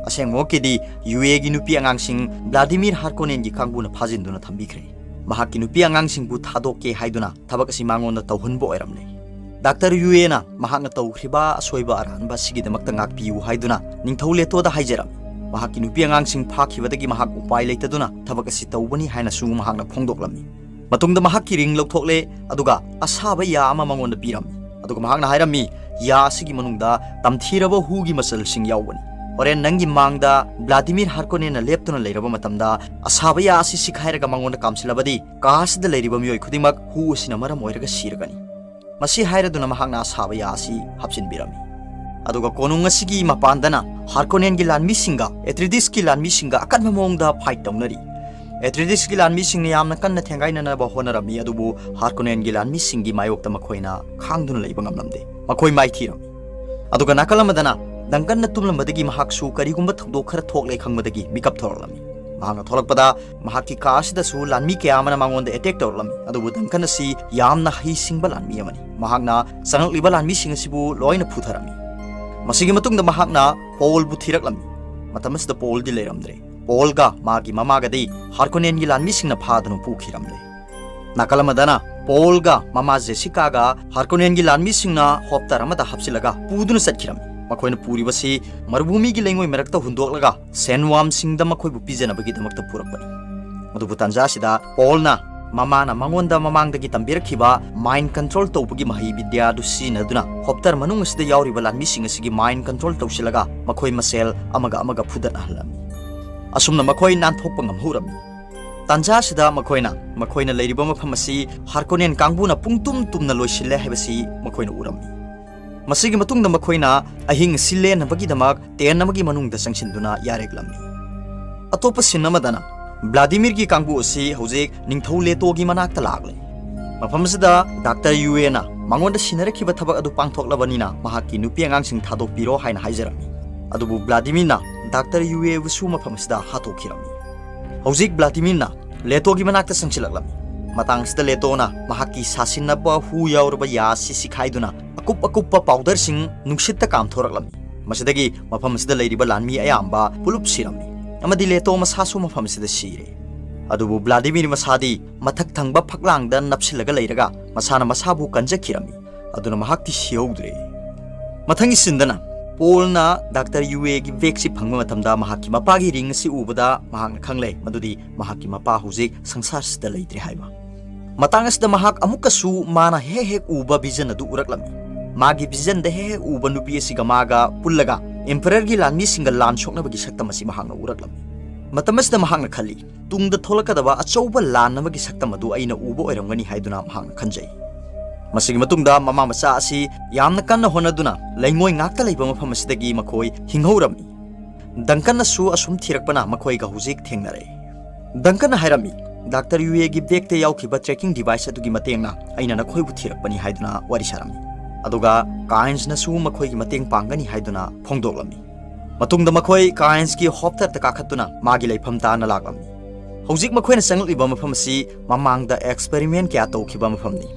ꯑꯁꯦꯡꯕꯃꯛꯀꯤꯗꯤ ꯌꯨ ꯑꯦꯒꯤ ꯅꯨꯄꯤ ꯑꯉꯥꯡꯁꯤꯡ ꯕ꯭ꯂꯥꯗꯤꯃꯤꯔ ꯍꯥꯔꯀꯣꯅꯦꯟꯒꯤ ꯀꯥꯡꯕꯨꯅ ꯐꯥꯖꯤꯟꯗꯨꯅ ꯊꯝꯕꯤꯈ꯭ꯔꯦ꯫ ꯃꯍꯥꯛꯀꯤ ꯅꯨꯄꯤ ꯑꯉꯥꯡꯁꯤꯡꯕꯨ ꯊꯥꯗꯣꯛꯀꯦ ꯍꯥꯏꯗꯨꯅ ꯊꯕꯛ ꯑꯁꯤ ꯃꯉꯣꯟꯗ ꯇꯧꯍꯟꯕ ꯑꯣꯏꯔꯝꯂꯦ꯫ ꯗꯥꯛꯇꯔ ꯌꯨ ꯑꯦꯅ ꯃꯍꯥꯛꯅ ꯇꯧꯈ꯭ꯔꯤꯕ ꯑꯁꯣꯏꯕ ꯑꯔꯥꯟꯕ ꯑꯁꯤꯒꯤꯗꯃꯛꯇ ꯉꯥꯛꯄꯤꯌꯨ ꯍꯥꯏꯗꯨꯅ ꯅꯤꯡꯊꯧ ꯂꯦꯇꯣꯗ ꯍꯥꯏꯖꯔꯝꯃꯤ꯫ ꯃꯍꯥꯛꯀꯤ ꯅꯨꯄꯤ ꯑꯉꯥꯡꯁꯤꯡ ꯐꯥꯈꯤꯕꯗꯒꯤ ꯃꯍꯥꯛ ꯎꯄꯥꯏ ꯂꯩꯇꯗꯨꯅ ꯊꯕꯛ ꯑꯁꯤ ꯇꯧꯕꯅꯤ ꯍꯥꯏꯅꯁꯨ ꯃꯍꯥꯛꯅ ꯐꯣꯡꯗꯣꯛꯂꯝꯃꯤ꯫ ꯃꯇꯨꯡꯗ ꯃꯍꯥꯛꯀꯤ ring ꯂꯧꯊꯣꯛꯂꯦ, ꯑꯗꯨꯒ ꯑꯁꯥꯕ ꯌꯥ ꯑꯃ ꯃꯉꯣꯟꯗ ꯄꯤꯔꯝꯃꯤ꯫ ꯑꯗꯨꯒ ꯃꯍꯥꯛꯅ ꯍꯥꯏꯔꯝꯃꯤ, "ꯌꯥ ꯑꯁꯤꯒꯤ ꯃꯅꯨꯡꯗ ꯇꯝꯊꯤꯔꯕ ꯍꯨꯒꯤ ꯃꯆꯜꯁꯤꯡ ꯌꯥꯎꯕꯅꯤ꯫ ꯍꯣꯔꯦꯟ ꯅꯪꯒꯤ ꯃꯥꯡꯗ ꯕ꯭ꯂꯥꯗꯤꯃꯤꯔ ꯍꯥꯔꯀꯣꯅꯦꯟꯅ ꯂꯦꯞꯇꯨꯅ ꯂꯩꯔꯕ ꯃꯇꯝꯗ ꯑꯁꯥꯕ ꯌꯥ ꯑꯁꯤ ꯁꯤꯈꯥꯏꯔꯒ ꯃꯉꯣꯟꯗ ꯀꯥꯝꯁꯤꯜꯂꯕꯗꯤ ꯀꯥ ꯑꯁꯤꯗ ꯂꯩꯔꯤꯕ ꯃꯤꯑꯣꯏ ꯈꯨꯗꯤꯡꯃꯛ ꯍꯨ ꯑꯁꯤꯅ ꯃꯔꯝ ꯑꯣꯏꯔꯒ ꯁꯤꯔꯒꯅꯤ"꯫ ꯃꯁꯤ ꯍꯥꯏꯔꯗꯨꯅ ꯃꯍꯥꯛꯅ ꯑꯁꯥꯕ ꯌꯥ ꯑꯁꯤ ꯍꯥꯞꯆꯤꯟꯕꯤꯔꯝꯃꯤ꯫ ꯑꯗꯨꯒ ꯀꯣꯅꯨꯡ ꯑꯁꯤꯒꯤ ꯃꯄꯥꯟꯗꯅ ꯍꯥꯔꯀꯣꯅꯦꯟꯒꯤ ꯂꯥꯟꯃꯤꯁꯤꯡꯒ ꯑꯦꯇ꯭ꯔꯤꯗꯤꯁꯀꯤ ꯂꯥꯟꯃꯤꯁꯤꯡꯒ ꯑꯀꯟꯕ ꯃꯑꯣꯡꯗ fight ꯇꯧꯅꯔꯤ꯫ ꯑꯦꯇ꯭ꯔꯤꯗꯤꯁꯀꯤ ꯂꯥꯟꯃꯤꯁꯤꯡꯅ ꯌꯥꯝꯅ ꯀꯟꯅ ꯊꯦꯡꯒꯥꯏꯅꯅꯕ ꯍꯣꯠꯅꯔꯝꯃꯤ, ꯑꯗꯨꯕꯨ ꯍꯥꯔꯀꯣꯅꯦꯟꯒꯤ ꯂꯥꯟꯃꯤꯁꯤꯡꯒꯤ ꯃꯥꯌꯣꯛꯇ ꯃꯈꯣꯏꯅ ꯈꯥꯡꯗꯨꯅ ꯂꯩꯕ ꯉꯝꯂꯝꯗꯦ꯫ ꯃꯈꯣꯏ ꯃꯥꯏꯊꯤꯔꯝꯃꯤ꯫ ꯑꯗꯨꯒ ꯅꯥꯀꯜ ꯑꯃꯗꯅ ꯗꯪꯀꯟꯅ ꯇꯨꯝꯂꯝꯕꯗꯒꯤ ꯃꯍꯥꯛꯁꯨ ꯀꯔꯤꯒꯨꯝꯕ ꯊꯧꯗꯣꯛ ꯈꯔ ꯊꯣꯛꯂꯦ ꯈꯪꯕꯗꯒꯤ ꯃꯤꯀꯞ ꯊꯣꯔꯛꯂꯝꯃꯤ꯫ ꯃꯍꯥꯛꯅ ꯊꯣꯛꯂꯛꯄꯗ ꯃꯍꯥꯛꯀꯤ ꯀꯥ ꯑꯁꯤꯗꯁꯨ ꯂꯥꯟꯃꯤ ꯀꯌꯥ ꯑꯃꯅ ꯃꯉꯣꯟꯗ attack ꯇꯧꯔꯛꯂꯝꯃꯤ, ꯑꯗꯨꯕꯨ ꯗꯪꯀꯟ ꯑꯁꯤ ꯌꯥꯝꯅ ꯍꯩꯁꯤꯡꯕ ꯂꯥꯟꯃꯤ ꯑꯃꯅꯤ꯫ ꯃꯍꯥꯛꯅ ꯆꯪꯂꯛꯂꯤꯕ ꯂꯥꯟꯃꯤꯁꯤꯡ ꯑꯁꯤꯕꯨ ꯂꯣꯏꯅ ꯐꯨꯊꯔꯝꯃꯤ꯫ ꯃꯁꯤꯒꯤ ꯃꯇꯨꯡꯗ ꯃꯍꯥꯛꯅ ꯄꯣꯜꯕꯨ ꯊꯤꯔꯛꯂꯝꯃꯤ꯫ ꯃꯇꯝ ꯑꯁꯤꯗ ꯄꯣꯜꯗꯤ ꯂꯩꯔꯝꯗ꯭ꯔꯦ꯫ ꯄꯣꯜꯒ ꯃꯥꯒꯤ ꯃꯃꯥꯒꯗꯤ ꯍꯥꯔꯀꯣꯅꯦꯟꯒꯤ ꯂꯥꯟꯃꯤꯁꯤꯡꯅ ꯐꯥꯗꯨꯅ ꯄꯨꯈꯤꯔꯝꯂꯦ꯫ ꯅꯥꯀꯜ ꯑꯃꯗꯅ ꯄꯣꯜꯒ ꯃꯃꯥ ꯖꯦꯁꯤꯀꯥꯒ ꯍꯥꯔꯀꯣꯅꯦꯟꯒꯤ ꯂꯥꯟꯃꯤꯁꯤꯡꯅ ꯍꯣꯞꯇꯔ ꯑꯃꯗ ꯍꯥꯞꯆꯤꯜꯂꯒ ꯄꯨꯗꯨꯅ ꯆꯠꯈꯤꯔꯝꯃꯤ꯫ ꯃꯈꯣꯏꯅ ꯄꯨꯔꯤꯕꯁꯤ ꯃꯔꯨꯚꯨꯃꯤꯒꯤ ꯂꯩꯉꯣꯏ ꯃꯔꯛꯇ ꯍꯨꯟꯗꯣꯛꯂꯒ ꯁꯦꯟꯋꯥꯝꯁꯤꯡꯗ ꯃꯈꯣꯏꯕꯨ ꯄꯤꯖꯅꯕꯒꯤꯗꯃꯛꯇ ꯄꯨꯔꯛꯄꯅꯤ꯫ ꯑꯗꯨꯕꯨ ꯇꯥꯟꯖꯥ ꯑꯁꯤꯗ ꯄꯣꯜꯅ ꯃꯃꯥꯅ ꯃꯉꯣꯟꯗ ꯃꯃꯥꯡꯗꯒꯤ ꯇꯝꯕꯤꯔꯛꯈꯤꯕ mind control ꯇꯧꯕꯒꯤ ꯃꯍꯩ ꯕꯤꯗ꯭ꯌꯥꯗꯨ ꯁꯤꯖꯤꯟꯅꯗꯨꯅ ꯍꯣꯞꯇꯔ ꯃꯅꯨꯡ ꯑꯁꯤꯗ ꯌꯥꯎꯔꯤꯕ ꯂꯥꯟꯃꯤꯁꯤꯡ ꯑꯁꯤꯒꯤ mind control ꯇꯧꯁꯤꯜꯂꯒ ꯃꯈꯣꯏ ꯃꯁꯦꯜ ꯑꯃꯒ ꯑꯃꯒ ꯐꯨꯗꯠꯅꯍꯜꯂꯝꯃꯤ꯫ ꯑꯁꯨꯝꯅ ꯃꯈꯣꯏ ꯅꯥꯟꯊꯣꯛꯄ ꯉꯝꯍꯧꯔꯝꯃꯤ꯫ ꯇꯥꯟꯖꯥ ꯑꯁꯤꯗ ꯃꯈꯣꯏꯅ ꯃꯈꯣꯏꯅ ꯂꯩꯔꯤꯕ ꯃꯐꯝ ꯑꯁꯤ ꯍꯥꯔꯀꯣꯅꯦꯟ ꯀꯥꯡꯕꯨꯅ ꯄꯨꯡꯇꯨꯝ ꯇꯨꯝꯅ ꯂꯣꯏꯁꯤꯜꯂꯦ ꯍꯥꯏꯕꯁꯤ ꯃꯈꯣꯏꯅ ꯎꯔꯝꯃꯤ꯫ ꯃꯁꯤꯒꯤ ꯃꯇꯨꯡꯗ ꯃꯈꯣꯏꯅ ꯑꯍꯤꯡ ꯑꯁꯤ ꯂꯦꯟꯅꯕꯒꯤꯗꯃꯛ tent ꯑꯃꯒꯤ ꯃꯅꯨꯡꯗ ꯆꯪꯁꯤꯟꯗꯨꯅ ꯌꯥꯔꯦꯛꯂꯝꯃꯤ꯫ ꯑꯇꯣꯞꯄ scene ꯑꯃꯗꯅ ꯕ꯭ꯂꯥꯗꯤꯃꯤꯔꯒꯤ ꯀꯥꯡꯕꯨ ꯑꯁꯤ ꯍꯧꯖꯤꯛ ꯅꯤꯡꯊꯧ ꯂꯦꯇꯣꯒꯤ ꯃꯅꯥꯛꯇ ꯂꯥꯛꯂꯦ꯫ ꯃꯐꯝ ꯑꯁꯤꯗ ꯗꯥꯛꯇꯔ ꯌꯨꯑꯦꯅ ꯃꯉꯣꯟꯗ ꯁꯤꯟꯅꯔꯛꯈꯤꯕ ꯊꯕꯛ ꯑꯗꯨ ꯄꯥꯡꯊꯣꯛꯂꯕꯅꯤꯅ ꯃꯍꯥꯛꯀꯤ ꯅꯨꯄꯤ ꯑꯉꯥꯡꯁꯤꯡ ꯊꯥꯗꯣꯛꯄꯤꯔꯣ ꯍꯥꯏꯅ ꯍꯥꯏꯖꯔꯝꯃꯤ꯫ ꯑꯗꯨꯕꯨ ꯕ꯭ꯂꯥꯗꯤꯃꯤꯔꯅ ꯗꯥꯛꯇꯔ ꯌꯨꯑꯦꯕꯨꯁꯨ ꯃꯐꯝ ꯑꯁꯤꯗ ꯍꯥꯠꯇꯣꯛꯈꯤꯔꯝꯃꯤ꯫ ꯍꯧꯖꯤꯛ ꯕ꯭ꯂꯥꯗꯤꯃꯤꯔꯅ ꯂꯦꯇꯣꯒꯤ ꯃꯅꯥꯛꯇ ꯆꯪꯁꯤꯜꯂꯛꯂꯝꯃꯤ꯫ ꯃꯇꯥꯡ ꯑꯁꯤꯗ ꯂꯦꯇꯣꯅ ꯃꯍꯥꯛꯀꯤ ꯁꯥꯁꯤꯟꯅꯕ ꯍꯨ ꯌꯥꯎꯔꯕ ꯌꯥ ꯑꯁꯤ ꯁꯤꯈꯥꯏꯗꯨꯅ ꯑꯀꯨꯞ ꯑꯀꯨꯞꯄ powderꯁꯤꯡ ꯅꯨꯡꯁꯤꯠꯇ ꯀꯥꯝꯊꯣꯔꯛꯂꯝꯃꯤ꯫ ꯃꯁꯤꯗꯒꯤ ꯃꯐꯝ ꯑꯁꯤꯗ ꯂꯩꯔꯤꯕ ꯂꯥꯟꯃꯤ ꯑꯌꯥꯝꯕ ꯄꯨꯂꯞ ꯁꯤꯔꯝꯃꯤ, ꯑꯃꯗꯤ ꯂꯦꯇꯣ ꯃꯁꯥꯁꯨ ꯃꯐꯝ ꯑꯁꯤꯗ ꯁꯤꯔꯦ꯫ ꯑꯗꯨꯕꯨ ꯕ꯭ꯂꯥꯗꯤꯃꯤꯔ ꯃꯁꯥꯗꯤ ꯃꯊꯛ ꯊꯪꯕ ꯐꯛꯂꯥꯡꯗ ꯅꯞꯁꯤꯜꯂꯒ ꯂꯩꯔꯒ ꯃꯁꯥꯅ ꯃꯁꯥꯕꯨ ꯀꯟꯖꯈꯤꯔꯝꯃꯤ꯫ ꯑꯗꯨꯅ ꯃꯍꯥꯛꯇꯤ ꯁꯤꯍꯧꯗ꯭ꯔꯦ꯫ ꯃꯊꯪꯒꯤ sceneꯗꯅ ꯄꯣꯜꯅ ꯗꯥꯛꯇꯔ ꯌꯨꯑꯦꯒꯤ ꯕꯦꯒꯁꯤ ꯐꯪꯕ ꯃꯇꯝꯗ ꯃꯍꯥꯛꯀꯤ ꯃꯄꯥꯒꯤ ꯔꯤꯡ ꯑꯁꯤ ꯎꯕꯗ ꯃꯍꯥꯛꯅ ꯈꯪꯂꯦ ꯃꯗꯨꯗꯤ ꯃꯍꯥꯛꯀꯤ ꯃꯄꯥ ꯍꯧꯖꯤꯛ ꯁꯪꯁꯥꯔꯁꯤꯗ ꯂꯩꯇ꯭ꯔꯦ ꯍꯥꯏꯕ꯫ ꯃꯇꯥꯡ ꯑꯁꯤꯗ ꯃꯍꯥꯛ ꯑꯃꯨꯛꯀꯁꯨ ꯃꯥꯅ ꯍꯦꯛ ꯍꯦꯛ ꯎꯕ ꯚꯤꯖꯟ ꯑꯗꯨ ꯎꯔꯛꯂꯝꯃꯤ꯫ ꯃꯥꯒꯤ ꯚꯤꯖꯟꯗ ꯍꯦꯛ ꯍꯦꯛ ꯎꯕ ꯅꯨꯄꯤ ꯑꯁꯤꯒ ꯃꯥꯒ ꯄꯨꯜꯂꯒ ꯏꯝꯄꯔꯔꯒꯤ ꯂꯥꯟꯃꯤꯁꯤꯡꯒ ꯂꯥꯟ ꯁꯣꯛꯅꯕꯒꯤ ꯁꯛꯇꯝ ꯑꯁꯤ ꯃꯍꯥꯛꯅ ꯎꯔꯛꯂꯝꯃꯤ꯫ ꯃꯇꯝ ꯑꯁꯤꯗ ꯃꯍꯥꯛꯅ ꯈꯜꯂꯤ, ꯇꯨꯡꯗ ꯊꯣꯛꯂꯛꯀꯗꯕ ꯑꯆꯧꯕ ꯂꯥꯟ ꯑꯃꯒꯤ ꯁꯛꯇꯝ ꯑꯗꯨ ꯑꯩꯅ ꯎꯕ ꯑꯣꯏꯔꯝꯒꯅꯤ ꯍꯥꯏꯗꯨꯅ ꯃꯍꯥꯛꯅ ꯈꯟꯖꯩ꯫ ꯃꯁꯤꯒꯤ ꯃꯇꯨꯡꯗ ꯃꯃꯥ ꯃꯆꯥ ꯑꯁꯤ ꯌꯥꯝꯅ ꯀꯟꯅ ꯍꯣꯠꯅꯗꯨꯅ ꯂꯩꯉꯣꯏ ꯉꯥꯛꯇ ꯂꯩꯕ ꯃꯐꯝ ꯑꯁꯤꯗꯒꯤ ꯃꯈꯣꯏ ꯍꯤꯡꯍꯧꯔꯝꯃꯤ꯫ ꯗꯪꯀꯟꯅꯁꯨ ꯑꯁꯨꯝ ꯊꯤꯔꯛꯄꯅ ꯃꯈꯣꯏꯒ ꯍꯧꯖꯤꯛ ꯊꯦꯡꯅꯔꯦ꯫ ꯗꯪꯀꯟꯅ ꯍꯥꯏꯔꯝꯃꯤ, ꯗꯥꯛꯇꯔ ꯌꯨꯑꯦꯒꯤ ꯕꯦꯒꯇ ꯌꯥꯎꯈꯤꯕ ꯇ꯭ꯔꯦꯀꯤꯡ ꯗꯤꯚꯥꯏꯁ ꯑꯗꯨꯒꯤ ꯃꯇꯦꯡꯅ ꯑꯩꯅ ꯅꯈꯣꯏꯕꯨ ꯊꯤꯔꯛꯄꯅꯤ ꯍꯥꯏꯗꯨꯅ ꯋꯥꯔꯤ ꯁꯥꯔꯝꯃꯤ꯫ ꯑꯗꯨꯒ ꯀꯥꯏꯟꯁꯅꯁꯨ ꯃꯈꯣꯏꯒꯤ ꯃꯇꯦꯡ ꯄꯥꯡꯒꯅꯤ ꯍꯥꯏꯗꯨꯅ ꯐꯣꯡꯗꯣꯛꯂꯝꯃꯤ꯫ ꯃꯇꯨꯡꯗ ꯃꯈꯣꯏ ꯀꯥꯏꯟꯁꯀꯤ ꯍꯣꯞꯇꯔꯗ ꯀꯥꯈꯠꯇꯨꯅ ꯃꯥꯒꯤ ꯂꯩꯐꯝ ꯇꯥꯅ ꯂꯥꯛꯂꯝꯃꯤ꯫ ꯍꯧꯖꯤꯛ ꯃꯈꯣꯏꯅ ꯆꯪꯂꯛꯂꯤꯕ ꯃꯐꯝ ꯑꯁꯤ ꯃꯃꯥꯡꯗ ꯑꯦꯛꯁꯄꯦꯔꯤꯃꯦꯟ ꯀꯌꯥ ꯇꯧꯈꯤꯕ ꯃꯐꯝꯅꯤ꯫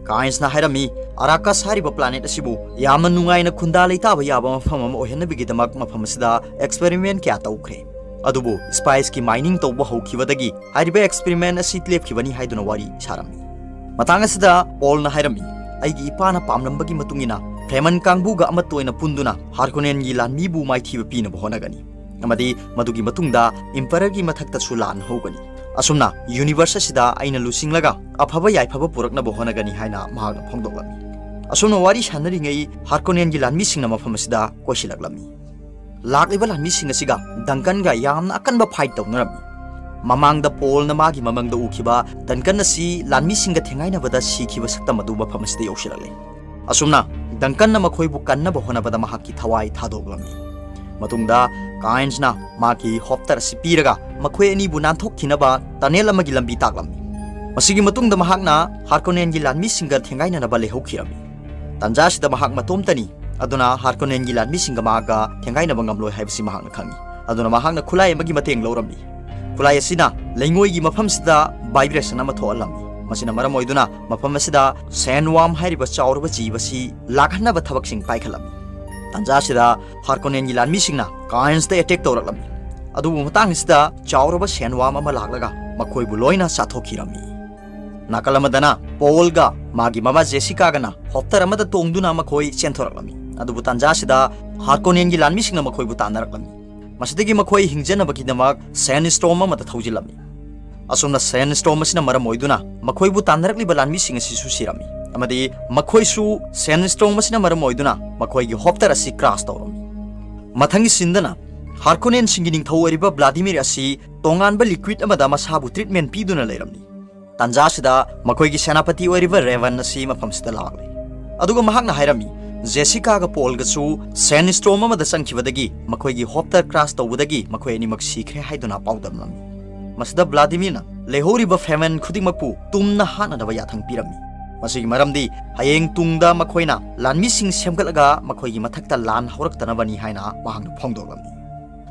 ꯀꯥꯏꯟꯁꯅ ꯍꯥꯏꯔꯝꯃꯤ, ꯑꯔꯥꯀꯁ ꯍꯥꯏꯔꯤꯕ ꯄ꯭ꯂꯥꯅꯦꯠ ꯑꯁꯤꯕꯨ ꯌꯥꯝꯅ ꯅꯨꯡꯉꯥꯏꯅ ꯈꯨꯟꯗꯥ ꯂꯩꯇꯥꯕ ꯌꯥꯕ ꯃꯐꯝ ꯑꯃ ꯑꯣꯏꯍꯟꯅꯕꯒꯤꯗꯃꯛ ꯃꯐꯝ ꯑꯁꯤꯗ ꯑꯦꯛꯁꯄꯦꯔꯤꯃꯦꯟ ꯀꯌꯥ ꯇꯧꯈ꯭ꯔꯦ꯫ ꯑꯗꯨꯕꯨ ꯁ꯭ꯄꯥꯏꯁꯀꯤ ꯃꯥꯏꯅꯤꯡ ꯇꯧꯕ ꯍꯧꯈꯤꯕꯗꯒꯤ ꯍꯥꯏꯔꯤꯕ ꯑꯦꯛꯁꯄꯦꯔꯤꯃꯦꯟ ꯑꯁꯤ ꯂꯦꯞꯈꯤꯕꯅꯤ ꯍꯥꯏꯗꯨꯅ ꯋꯥꯔꯤ ꯁꯥꯔꯝꯃꯤ꯫ ꯃꯇꯥꯡ ꯑꯁꯤꯗ ꯄꯣꯜꯅ ꯍꯥꯏꯔꯝꯃꯤ, ꯑꯩꯒꯤ ꯏꯄꯥꯅ ꯄꯥꯝꯂꯝꯕꯒꯤ ꯃꯇꯨꯡ ꯏꯟꯅ ꯐ꯭ꯔꯦꯃꯟ ꯀꯥꯡꯕꯨꯒ ꯑꯃꯠꯇ ꯑꯣꯏꯅ ꯄꯨꯟꯗꯨꯅ ꯍꯥꯔꯀꯣꯅꯦꯟꯒꯤ ꯂꯥꯟꯃꯤꯕꯨ ꯃꯥꯏꯊꯤꯕ ꯄꯤꯅꯕ ꯍꯣꯠꯅꯒꯅꯤ ꯑꯃꯗꯤ ꯃꯗꯨꯒꯤ ꯃꯇꯨꯡꯗ ꯏꯝꯄꯔꯔꯒꯤ ꯃꯊꯛꯇꯁꯨ ꯂꯥꯟ ꯍꯧꯒꯅꯤ꯫ ꯑꯁꯨꯝꯅ ꯌꯨꯅꯤꯚꯔꯁ ꯑꯁꯤꯗ ꯑꯩꯅ ꯂꯨꯆꯤꯡꯂꯒ ꯑꯐꯕ ꯌꯥꯏꯐꯕ ꯄꯨꯔꯛꯅꯕ ꯍꯣꯠꯅꯒꯅꯤ ꯍꯥꯏꯅ ꯃꯍꯥꯛꯅ ꯐꯣꯡꯗꯣꯛꯂꯝꯃꯤ꯫ ꯑꯁꯨꯝꯅ ꯋꯥꯔꯤ ꯁꯥꯟꯅꯔꯤꯉꯩ ꯍꯥꯔꯀꯣꯅꯦꯟꯒꯤ ꯂꯥꯟꯃꯤꯁꯤꯡꯅ ꯃꯐꯝ ꯑꯁꯤꯗ ꯀꯣꯏꯁꯤꯜꯂꯛꯂꯝꯃꯤ꯫ ꯂꯥꯛꯂꯤꯕ ꯂꯥꯟꯃꯤꯁꯤꯡ ꯑꯁꯤꯒ ꯗꯪꯀꯟꯒ ꯌꯥꯝꯅ ꯑꯀꯟꯕ ꯐꯥꯏꯠ ꯇꯧꯅꯔꯝꯃꯤ꯫ ꯃꯃꯥꯡꯗ ꯄꯣꯜꯅ ꯃꯥꯒꯤ ꯃꯃꯪꯗ ꯎꯈꯤꯕ ꯗꯪꯀꯟ ꯑꯁꯤ ꯂꯥꯟꯃꯤꯁꯤꯡꯒ ꯊꯦꯡꯒꯥꯏꯅꯕꯗ ꯁꯤꯈꯤꯕ ꯁꯛꯇꯝ ꯑꯗꯨ ꯃꯐꯝ ꯑꯁꯤꯗ ꯌꯧꯁꯤꯜꯂꯛꯂꯦ꯫ ꯑꯁꯨꯝꯅ ꯗꯪꯀꯟꯅ ꯃꯈꯣꯏꯕꯨ ꯀꯟꯅꯕ ꯍꯣꯠꯅꯕꯗ ꯃꯍꯥꯛꯀꯤ ꯊꯋꯥꯏ ꯊꯥꯗꯣꯛꯂꯝꯃꯤ꯫ ꯃꯇꯨꯡꯗ ꯀꯥꯏꯟꯁꯅ ꯃꯥꯒꯤ ꯍꯣꯞꯇꯔ ꯑꯁꯤ ꯄꯤꯔꯒ ꯃꯈꯣꯏ ꯑꯅꯤꯕꯨ ꯅꯥꯟꯊꯣꯛꯈꯤꯅꯕ ꯇꯅꯦꯜ ꯑꯃꯒꯤ ꯂꯝꯕꯤ ꯇꯥꯛꯂꯝꯃꯤ꯫ ꯃꯁꯤꯒꯤ ꯃꯇꯨꯡꯗ ꯃꯍꯥꯛꯅ ꯍꯥꯔꯀꯣꯅꯦꯟꯒꯤ ꯂꯥꯟꯃꯤꯁꯤꯡꯒ ꯊꯦꯡꯒꯥꯏꯅꯅꯕ ꯂꯩꯍꯧꯈꯤꯔꯝꯃꯤ꯫ ꯇꯥꯟꯖꯥ ꯑꯁꯤꯗ ꯃꯍꯥꯛ ꯃꯇꯣꯝꯇꯅꯤ, ꯑꯗꯨꯅ ꯍꯥꯔꯀꯣꯅꯦꯟꯒꯤ ꯂꯥꯟꯃꯤꯁꯤꯡꯒ ꯃꯍꯥꯛꯀ ꯊꯦꯡꯒꯥꯏꯅꯕ ꯉꯝꯂꯣꯏ ꯍꯥꯏꯕꯁꯤ ꯃꯍꯥꯛꯅ ꯈꯪꯏ꯫ ꯑꯗꯨꯅ ꯃꯍꯥꯛꯅ ꯈꯨꯠꯂꯥꯏ ꯑꯃꯒꯤ ꯃꯇꯦꯡ ꯂꯧꯔꯝꯃꯤ꯫ ꯈꯨꯠꯂꯥꯏ ꯑꯁꯤꯅ ꯂꯩꯉꯣꯏꯒꯤ ꯃꯐꯝꯁꯤꯗ ꯚꯥꯏꯕ꯭ꯔꯦꯁꯟ ꯑꯃ ꯊꯣꯛꯍꯜꯂꯝꯃꯤ꯫ ꯃꯁꯤꯅ ꯃꯔꯝ ꯑꯣꯏꯗꯨꯅ ꯃꯐꯝ ꯑꯁꯤꯗ ꯁꯦꯟꯋꯥꯝ ꯍꯥꯏꯔꯤꯕ ꯆꯥꯎꯔꯕ ꯖꯤꯕ ꯑꯁꯤ ꯂꯥꯛꯍꯟꯅꯕ ꯊꯕꯛꯁꯤꯡ ꯄꯥꯏꯈꯠꯂꯝꯃꯤ꯫ ꯇꯥꯟꯖꯥ ꯑꯁꯤꯗ ꯍꯥꯔꯀꯣꯅꯦꯟꯒꯤ ꯂꯥꯟꯃꯤꯁꯤꯡꯅ ꯀꯥꯏꯟꯁꯇ ꯑꯦꯇꯦꯛ ꯇꯧꯔꯛꯂꯝꯃꯤ꯫ ꯑꯗꯨꯕꯨ ꯃꯇꯥꯡ ꯑꯁꯤꯗ ꯆꯥꯎꯔꯕ ꯁꯦꯟꯋꯥꯝ ꯑꯃ ꯂꯥꯛꯂꯒ ꯃꯈꯣꯏꯕꯨ ꯂꯣꯏꯅ ꯆꯥꯊꯣꯛꯈꯤꯔꯝꯃꯤ꯫ ꯅꯥꯀꯜ ꯑꯃꯗꯅ ꯄꯣꯜꯒ ꯃꯥꯒꯤ ꯃꯃꯥ ꯖꯦꯁꯤꯀꯥꯒꯅ ꯍꯣꯞꯇꯔ ꯑꯃꯗ ꯇꯣꯡꯗꯨꯅ ꯃꯈꯣꯏ ꯆꯦꯟꯊꯣꯔꯛꯂꯝꯃꯤ꯫ ꯑꯗꯨꯕꯨ ꯇꯥꯟꯖꯥ ꯑꯁꯤꯗ ꯍꯥꯔꯀꯣꯅꯦꯟꯒꯤ ꯂꯥꯟꯃꯤꯁꯤꯡꯅ ꯃꯈꯣꯏꯕꯨ ꯇꯥꯟꯅꯔꯛꯂꯝꯃꯤ꯫ ꯃꯁꯤꯗꯒꯤ ꯃꯈꯣꯏ ꯍꯤꯡꯖꯅꯕꯒꯤꯗꯃꯛ ꯁꯦꯟ ꯁ꯭ꯇꯣꯔꯝ ꯑꯃꯗ ꯊꯧꯖꯤꯜꯂꯝꯃꯤ꯫ ꯑꯁꯨꯝꯅ ꯁꯦꯟ ꯁ꯭ꯇꯣꯔꯝ ꯑꯁꯤꯅ ꯃꯔꯝ ꯑꯣꯏꯗꯨꯅ ꯃꯈꯣꯏꯕꯨ ꯇꯥꯟꯅꯔꯛꯂꯤꯕ ꯂꯥꯟꯃꯤꯁꯤꯡ ꯑꯁꯤꯁꯨ ꯁꯤꯔꯝꯃꯤ, ꯑꯃꯗꯤ ꯃꯈꯣꯏꯁꯨ ꯁꯦꯟ ꯁ꯭ꯇꯣꯔꯝ ꯑꯁꯤꯅ ꯃꯔꯝ ꯑꯣꯏꯗꯨꯅ ꯃꯈꯣꯏꯒꯤ ꯍꯣꯞꯇꯔ ꯑꯁꯤ ꯀ꯭ꯔꯥꯁ ꯇꯧꯔꯝꯃꯤ꯫ ꯃꯊꯪꯒꯤ ꯁꯤꯟꯗꯅ ꯍꯥꯔꯀꯣꯅꯦꯟꯁꯤꯡꯒꯤ ꯅꯤꯡꯊꯧ ꯑꯣꯏꯔꯤꯕ ꯕ꯭ꯂꯥꯗꯤꯃꯤꯔ ꯑꯁꯤ ꯇꯣꯉꯥꯟꯕ ꯂꯤꯀ꯭ꯋꯤꯗ ꯑꯃꯗ ꯃꯁꯥꯕꯨ ꯇ꯭ꯔꯤꯠꯃꯦꯟ ꯄꯤꯗꯨꯅ ꯂꯩꯔꯝꯃꯤ꯫ ꯇꯥꯟꯖꯥ ꯑꯁꯤꯗ ꯃꯈꯣꯏꯒꯤ ꯁꯦꯅꯥꯄꯇꯤ ꯑꯣꯏꯔꯤꯕ ꯔꯦꯚꯟ ꯑꯁꯤ ꯃꯐꯝꯁꯤꯗ ꯂꯥꯛꯂꯤ꯫ ꯑꯗꯨꯒ ꯃꯍꯥꯛꯅ ꯍꯥꯏꯔꯝꯃꯤ, ꯖꯦꯁꯤꯀꯥꯒ ꯄꯣꯜꯒꯁꯨ ꯁꯦꯟ ꯁ꯭ꯇꯣꯔꯝ ꯑꯃꯗ ꯆꯪꯈꯤꯕꯗꯒꯤ ꯃꯈꯣꯏꯒꯤ ꯍꯣꯞꯇꯔ ꯀ꯭ꯔꯥꯁ ꯇꯧꯕꯗꯒꯤ ꯃꯈꯣꯏ ꯑꯅꯤꯃꯛ ꯁꯤꯈ꯭ꯔꯦ ꯍꯥꯏꯗꯨꯅ ꯄꯥꯎꯗꯝꯂꯝꯃꯤ꯫ ꯃꯁꯤꯗ ꯕ꯭ꯂꯥꯗꯤꯃꯤꯔꯅ ꯂꯩꯍꯧꯔꯤꯕ ꯐꯦꯃꯟ ꯈꯨꯗꯤꯡꯃꯛꯄꯨ ꯇꯨꯝꯅ ꯍꯥꯠꯅꯅꯕ ꯌꯥꯊꯪ ꯄꯤꯔꯝꯃꯤ꯫ ꯃꯁꯤꯒꯤ ꯃꯔꯝꯗꯤ ꯍꯌꯦꯡ ꯇꯨꯡꯗ ꯃꯈꯣꯏꯅ ꯂꯥꯟꯃꯤꯁꯤꯡ ꯁꯦꯝꯒꯠꯂꯒ ꯃꯈꯣꯏꯒꯤ ꯃꯊꯛꯇ ꯂꯥꯟ ꯍꯧꯔꯛꯇꯅꯕꯅꯤ ꯍꯥꯏꯅ ꯃꯍꯥꯛꯅ ꯐꯣꯡꯗꯣꯛꯂꯝꯃꯤ꯫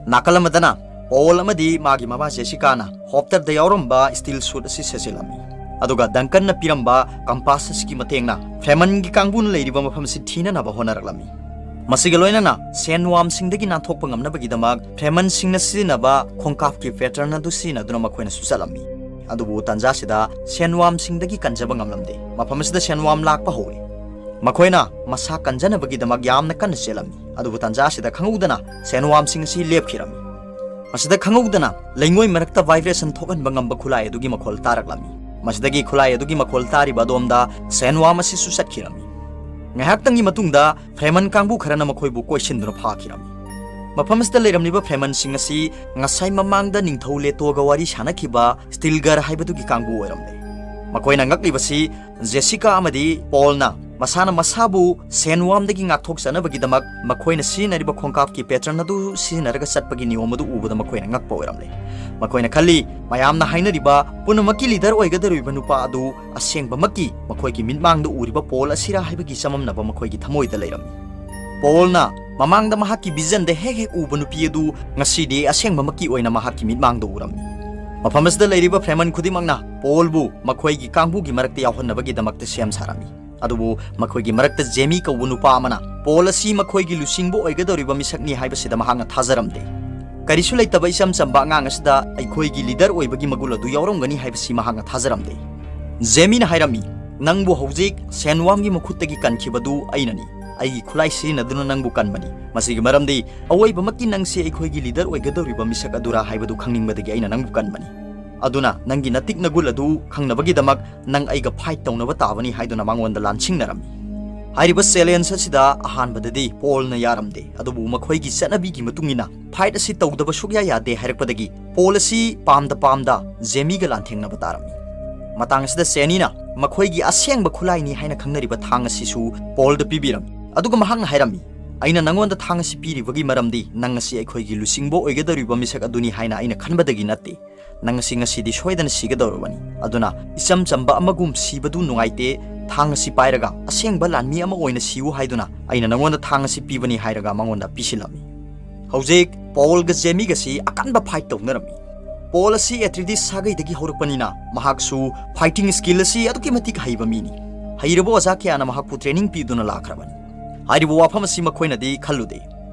ꯅꯥꯀꯜ ꯑꯃꯗꯅ ꯄꯣꯜ ꯑꯃꯗꯤ ꯃꯥꯒꯤ ꯃꯃꯥ ꯖꯦꯁꯤꯀꯥꯅ ꯍꯣꯞꯇꯔꯗ ꯌꯥꯎꯔꯝꯕ ꯁ꯭ꯇꯤꯜ ꯁꯨꯠ ꯑꯁꯤ ꯁꯦꯠꯆꯤꯜꯂꯝꯃꯤ, ꯑꯗꯨꯒ ꯗꯪꯀꯟꯅ ꯄꯤꯔꯝꯕ ꯀꯝꯄꯥꯁ ꯑꯁꯤꯒꯤ ꯃꯇꯦꯡꯅ ꯐ꯭ꯔꯦꯃꯟꯒꯤ ꯀꯥꯡꯕꯨꯅ ꯂꯩꯔꯤꯕ ꯃꯐꯝ ꯑꯁꯤ ꯊꯤꯅꯅꯕ ꯍꯣꯠꯅꯔꯛꯂꯝꯃꯤ꯫ ꯃꯁꯤꯒ ꯂꯣꯏꯅꯅ ꯁꯦꯟꯋꯥꯝꯁꯤꯡꯗꯒꯤ ꯅꯥꯟꯊꯣꯛꯄ ꯉꯝꯅꯕꯒꯤꯗꯃꯛ ꯐ꯭ꯔꯦꯃꯟꯁꯤꯡꯅ ꯁꯤꯖꯤꯟꯅꯕ ꯈꯣꯡꯀꯥꯞꯀꯤ ꯄꯦꯇꯔꯟ ꯑꯗꯨ ꯁꯤꯖꯤꯟꯅꯗꯨꯅ ꯃꯈꯣꯏꯅꯁꯨ ꯆꯠꯂꯝꯃꯤ꯫ ꯑꯗꯨꯕꯨ ꯇꯥꯟꯖꯥꯁꯤꯗ ꯁꯦꯟꯋꯥꯝꯁꯤꯡꯗꯒꯤ ꯀꯟꯖꯕ ꯉꯝꯂꯝꯗꯦ꯫ ꯃꯐꯝ ꯑꯁꯤꯗ ꯁꯦꯟꯋꯥꯝ ꯂꯥꯛꯄ ꯍꯧꯔꯦ꯫ ꯃꯈꯣꯏꯅ ꯃꯁꯥ ꯀꯟꯖꯅꯕꯒꯤꯗꯃꯛ ꯌꯥꯝꯅ ꯀꯟꯅ ꯆꯦꯜꯂꯝꯃꯤ꯫ ꯑꯗꯨꯕꯨ ꯇꯥꯟꯖꯥ ꯑꯁꯤꯗ ꯈꯪꯍꯧꯗꯅ ꯁꯦꯟꯋꯥꯝꯁꯤꯡ ꯑꯁꯤ ꯂꯦꯞꯈꯤꯔꯝꯃꯤ꯫ ꯃꯁꯤꯗ ꯈꯪꯍꯧꯗꯅ ꯂꯩꯉꯣꯏ ꯃꯔꯛꯇ ꯚꯥꯏꯕ꯭ꯔꯦꯁꯟ ꯊꯣꯛꯍꯟꯕ ꯉꯝꯕ ꯈꯨꯠꯂꯥꯏ ꯑꯗꯨꯒꯤ ꯃꯈꯣꯜ ꯇꯥꯔꯛꯂꯝꯃꯤ꯫ ꯃꯁꯤꯗꯒꯤ ꯈꯨꯠꯂꯥꯏ ꯑꯗꯨꯒꯤ ꯃꯈꯣꯜ ꯇꯥꯔꯤꯕ ꯑꯗꯣꯝꯗ ꯁꯦꯟꯋꯥꯝ ꯑꯁꯤꯁꯨ ꯆꯠꯈꯤꯔꯝꯃꯤ꯫ ꯉꯥꯏꯍꯥꯛꯇꯪꯒꯤ ꯃꯇꯨꯡꯗ ꯐ꯭ꯔꯦꯃꯟ ꯀꯥꯡꯕꯨ ꯈꯔꯅ ꯃꯈꯣꯏꯕꯨ ꯀꯣꯏꯁꯤꯟꯗꯨꯅ ꯐꯥꯈꯤꯔꯝꯃꯤ꯫ ꯃꯐꯝ ꯑꯁꯤꯗ ꯂꯩꯔꯝꯂꯤꯕ ꯐ꯭ꯔꯦꯃꯟꯁꯤꯡ ꯑꯁꯤ ꯉꯁꯥꯏ ꯃꯃꯥꯡꯗ ꯅꯤꯡꯊꯧ ꯂꯦꯇꯣꯒ ꯋꯥꯔꯤ ꯁꯥꯅꯈꯤꯕ ꯁ꯭ꯇꯤꯜꯒꯔ ꯍꯥꯏꯕꯗꯨꯒꯤ ꯀꯥꯡꯕꯨ ꯑꯣꯏꯔꯝꯂꯦ꯫ ꯃꯈꯣꯏꯅ ꯉꯛꯂꯤꯕꯁꯤ ꯖꯦꯁꯤꯀꯥ ꯑꯃꯗꯤ ꯄꯣꯜꯅ ꯃꯁꯥꯅ ꯃꯁꯥꯕꯨ ꯁꯦꯟꯋꯥꯝꯗꯒꯤ ꯉꯥꯛꯊꯣꯛꯆꯅꯕꯒꯤꯗꯃꯛ ꯃꯈꯣꯏꯅ ꯁꯤꯖꯤꯟꯅꯔꯤꯕ ꯈꯣꯡꯀꯥꯞꯀꯤ ꯄꯦꯇꯔꯟ ꯑꯗꯨ ꯁꯤꯖꯤꯟꯅꯔꯒ ꯆꯠꯄꯒꯤ ꯅꯤꯌꯣꯝ ꯑꯗꯨ ꯎꯕꯗ ꯃꯈꯣꯏꯅ ꯉꯛꯄ ꯑꯣꯏꯔꯝꯂꯦ꯫ ꯃꯈꯣꯏꯅ ꯈꯜꯂꯤ, ꯃꯌꯥꯝꯅ ꯍꯥꯏꯅꯔꯤꯕ ꯄꯨꯝꯅꯃꯛꯀꯤ ꯂꯤꯗꯔ ꯑꯣꯏꯒꯗꯧꯔꯤꯕ ꯅꯨꯄꯥ ꯑꯗꯨ ꯑꯁꯦꯡꯕꯃꯛꯀꯤ ꯃꯈꯣꯏꯒꯤ ꯃꯤꯠꯃꯥꯡꯗ ꯎꯔꯤꯕ ꯄꯣꯜ ꯑꯁꯤꯔꯥ ꯍꯥꯏꯕꯒꯤ ꯆꯃꯝꯅꯕ ꯃꯈꯣꯏꯒꯤ ꯊꯃꯣꯏꯗ ꯂꯩꯔꯝꯃꯤ꯫ ꯄꯣꯜꯅ ꯃꯃꯥꯡꯗ ꯃꯍꯥꯛꯀꯤ ꯚꯤꯖꯟꯗ ꯍꯦꯛ ꯍꯦꯛ ꯎꯕ ꯅꯨꯄꯤ ꯑꯗꯨ ꯉꯁꯤꯗꯤ ꯑꯁꯦꯡꯕꯃꯛꯀꯤ ꯑꯣꯏꯅ ꯃꯍꯥꯛꯀꯤ ꯃꯤꯠꯃꯥꯡꯗ ꯎꯔꯝꯃꯤ꯫ ꯃꯐꯝ ꯑꯁꯤꯗ ꯂꯩꯔꯤꯕ ꯐ꯭ꯔꯦꯃꯟ ꯈꯨꯗꯤꯡꯃꯛꯅ ꯄꯣꯜꯕꯨ ꯃꯈꯣꯏꯒꯤ ꯀꯥꯡꯕꯨꯒꯤ ꯃꯔꯛꯇ ꯌꯥꯎꯍꯟꯅꯕꯒꯤꯗꯃꯛꯇ ꯁꯦꯝ ꯁꯥꯔꯝꯃꯤ꯫ ꯑꯗꯨꯕꯨ ꯃꯈꯣꯏꯒꯤ ꯃꯔꯛꯇ ꯖꯦꯃꯤ ꯀꯧꯕ ꯅꯨꯄꯥ ꯑꯃꯅ ꯄꯣꯜ ꯑꯁꯤ ꯃꯈꯣꯏꯒꯤ ꯂꯨꯆꯤꯡꯕ ꯑꯣꯏꯒꯗꯧꯔꯤꯕ ꯃꯤꯁꯛꯅꯤ ꯍꯥꯏꯕꯁꯤꯗ ꯃꯍꯥꯛꯅ ꯊꯥꯖꯔꯝꯗꯦ꯫ ꯀꯔꯤꯁꯨ ꯂꯩꯇꯕ ꯏꯆꯝ ꯆꯝꯕ ꯑꯉꯥꯡ ꯑꯁꯤꯗ ꯑꯩꯈꯣꯏꯒꯤ ꯂꯤꯗꯔ ꯑꯣꯏꯕꯒꯤ ꯃꯒꯨꯟ ꯑꯗꯨ ꯌꯥꯎꯔꯝꯒꯅꯤ ꯍꯥꯏꯕꯁꯤ ꯃꯍꯥꯛꯅ ꯊꯥꯖꯔꯝꯗꯦ꯫ ꯖꯦꯃꯤꯅ ꯍꯥꯏꯔꯝꯃꯤ, "ꯅꯪꯕꯨ ꯍꯧꯖꯤꯛ ꯁꯦꯟꯋꯥꯝꯒꯤ ꯃꯈꯨꯠꯇꯒꯤ ꯀꯟꯈꯤꯕꯗꯨ ꯑꯩꯅꯅꯤ꯫ ꯑꯩꯒꯤ ꯈꯨꯠꯂꯥꯏ ꯁꯤꯖꯤꯟꯅꯗꯨꯅ ꯅꯪꯕꯨ ꯀꯟꯕꯅꯤ꯫ ꯃꯁꯤꯒꯤ ꯃꯔꯝꯗꯤ ꯑꯋꯣꯏꯕꯃꯛꯀꯤ ꯅꯪꯁꯤ ꯑꯩꯈꯣꯏꯒꯤ ꯂꯤꯗꯔ ꯑꯣꯏꯒꯗꯧꯔꯤꯕ ꯃꯤꯁꯛ ꯑꯗꯨꯔꯥ ꯍꯥꯏꯕꯗꯨ ꯈꯪꯅꯤꯡꯕꯗꯒꯤ ꯑꯩꯅ ꯅꯪꯕꯨ ꯀꯟꯕꯅꯤ꯫ ꯑꯗꯨꯅ ꯅꯪꯒꯤ ꯅꯇꯤꯛ ꯅꯒꯨꯜ ꯑꯗꯨ ꯈꯪꯅꯕꯒꯤꯗꯃꯛ ꯅꯪ ꯑꯩꯒ ꯐꯥꯏꯠ ꯇꯧꯅꯕ ꯇꯥꯕꯅꯤ ꯍꯥꯏꯗꯨꯅ ꯃꯉꯣꯟꯗ ꯂꯥꯟꯁꯤꯡꯅꯔꯝꯃꯤ꯫ ꯍꯥꯏꯔꯤꯕ ꯆꯦꯂꯦꯟꯖ ꯑꯁꯤꯗ ꯑꯍꯥꯟꯕꯗꯗꯤ ꯄꯣꯜꯅ ꯌꯥꯔꯝꯗꯦ, ꯑꯗꯨꯕꯨ ꯃꯈꯣꯏꯒꯤ ꯆꯠꯅꯕꯤꯒꯤ ꯃꯇꯨꯡ ꯏꯟꯅ ꯐꯥꯏꯠ ꯑꯁꯤ ꯇꯧꯗꯕ ꯁꯨꯛꯌꯥ ꯌꯥꯗꯦ ꯍꯥꯏꯔꯛꯄꯗꯒꯤ ꯄꯣꯜ ꯑꯁꯤ ꯄꯥꯝꯗ ꯄꯥꯝꯗ ꯖꯦꯃꯤꯒ ꯂꯥꯟꯊꯦꯡꯅꯕ ꯇꯥꯔꯝꯃꯤ꯫ ꯃꯇꯥꯡ ꯑꯁꯤꯗ ꯆꯦꯅꯤꯅ ꯃꯈꯣꯏꯒꯤ ꯑꯁꯦꯡꯕ ꯈꯨꯠꯂꯥꯏꯅꯤ ꯍꯥꯏꯅ ꯈꯪꯅꯔꯤꯕ ꯊꯥꯡ ꯑꯁꯤꯁꯨ ꯄꯣꯜꯗ ꯄꯤꯕꯤꯔꯝꯃꯤ꯫ ꯑꯗꯨꯒ ꯃꯍꯥꯛꯅ ꯍꯥꯏꯔꯝꯃꯤ, "ꯑꯩꯅ ꯅꯉꯣꯟꯗ ꯊꯥꯡ ꯑꯁꯤ ꯄꯤꯔꯤꯕꯒꯤ ꯃꯔꯝꯗꯤ ꯅꯪ ꯑꯁꯤ ꯑꯩꯈꯣꯏꯒꯤ ꯂꯨꯆꯤꯡꯕ ꯑꯣꯏꯒꯗꯧꯔꯤꯕ ꯃꯤꯁꯛ ꯑꯗꯨꯅꯤ ꯍꯥꯏꯅ ꯑꯩꯅ ꯈꯟꯕꯗꯒꯤ ꯅꯠꯇꯦ꯫ ꯅꯪ ꯑꯁꯤ ꯉꯁꯤꯗꯤ ꯁꯣꯏꯗꯅ ꯁꯤꯒꯗꯧꯔꯕꯅꯤ꯫ ꯑꯗꯨꯅ ꯏꯆꯝ ꯆꯝꯕ ꯑꯃꯒꯨꯝ ꯁꯤꯕꯗꯨ ꯅꯨꯡꯉꯥꯏꯇꯦ꯫ ꯊꯥꯡ ꯑꯁꯤ ꯄꯥꯏꯔꯒ ꯑꯁꯦꯡꯕ ꯂꯥꯟꯃꯤ ꯑꯃ ꯑꯣꯏꯅ ꯁꯤꯌꯨ ꯍꯥꯏꯗꯨꯅ ꯑꯩꯅ ꯅꯉꯣꯟꯗ ꯊꯥꯡ ꯑꯁꯤ ꯄꯤꯕꯅꯤ" ꯍꯥꯏꯔꯒ ꯃꯉꯣꯟꯗ ꯄꯤꯁꯤꯜꯂꯝꯃꯤ꯫ ꯍꯧꯖꯤꯛ ꯄꯣꯜꯒ ꯖꯦꯃꯤꯒꯁꯤ ꯑꯀꯟꯕ ꯐꯥꯏꯠ ꯇꯧꯅꯔꯝꯃꯤ꯫ ꯄꯣꯜ ꯑꯁꯤ ꯑꯦꯊ꯭ꯔꯤꯗꯤꯁ ꯁꯥꯒꯩꯗꯒꯤ ꯍꯧꯔꯛꯄꯅꯤꯅ ꯃꯍꯥꯛꯁꯨ ꯐꯥꯏꯇꯤꯡ ꯁ꯭ꯀꯤꯜ ꯑꯁꯤ ꯑꯗꯨꯛꯀꯤ ꯃꯇꯤꯛ ꯍꯩꯕ ꯃꯤꯅꯤ꯫ ꯍꯩꯔꯕ ꯑꯣꯖꯥ ꯀꯌꯥꯅ ꯃꯍꯥꯛꯄꯨ ꯇ꯭ꯔꯦꯅꯤꯡ ꯄꯤꯗꯨꯅ ꯂꯥꯛꯈ꯭ꯔꯕꯅꯤ꯫ ꯍꯥꯏꯔꯤꯕ ꯋꯥꯐꯝ ꯑꯁꯤ ꯃꯈꯣꯏꯅꯗꯤ ꯈꯜꯂꯨꯗꯦ꯫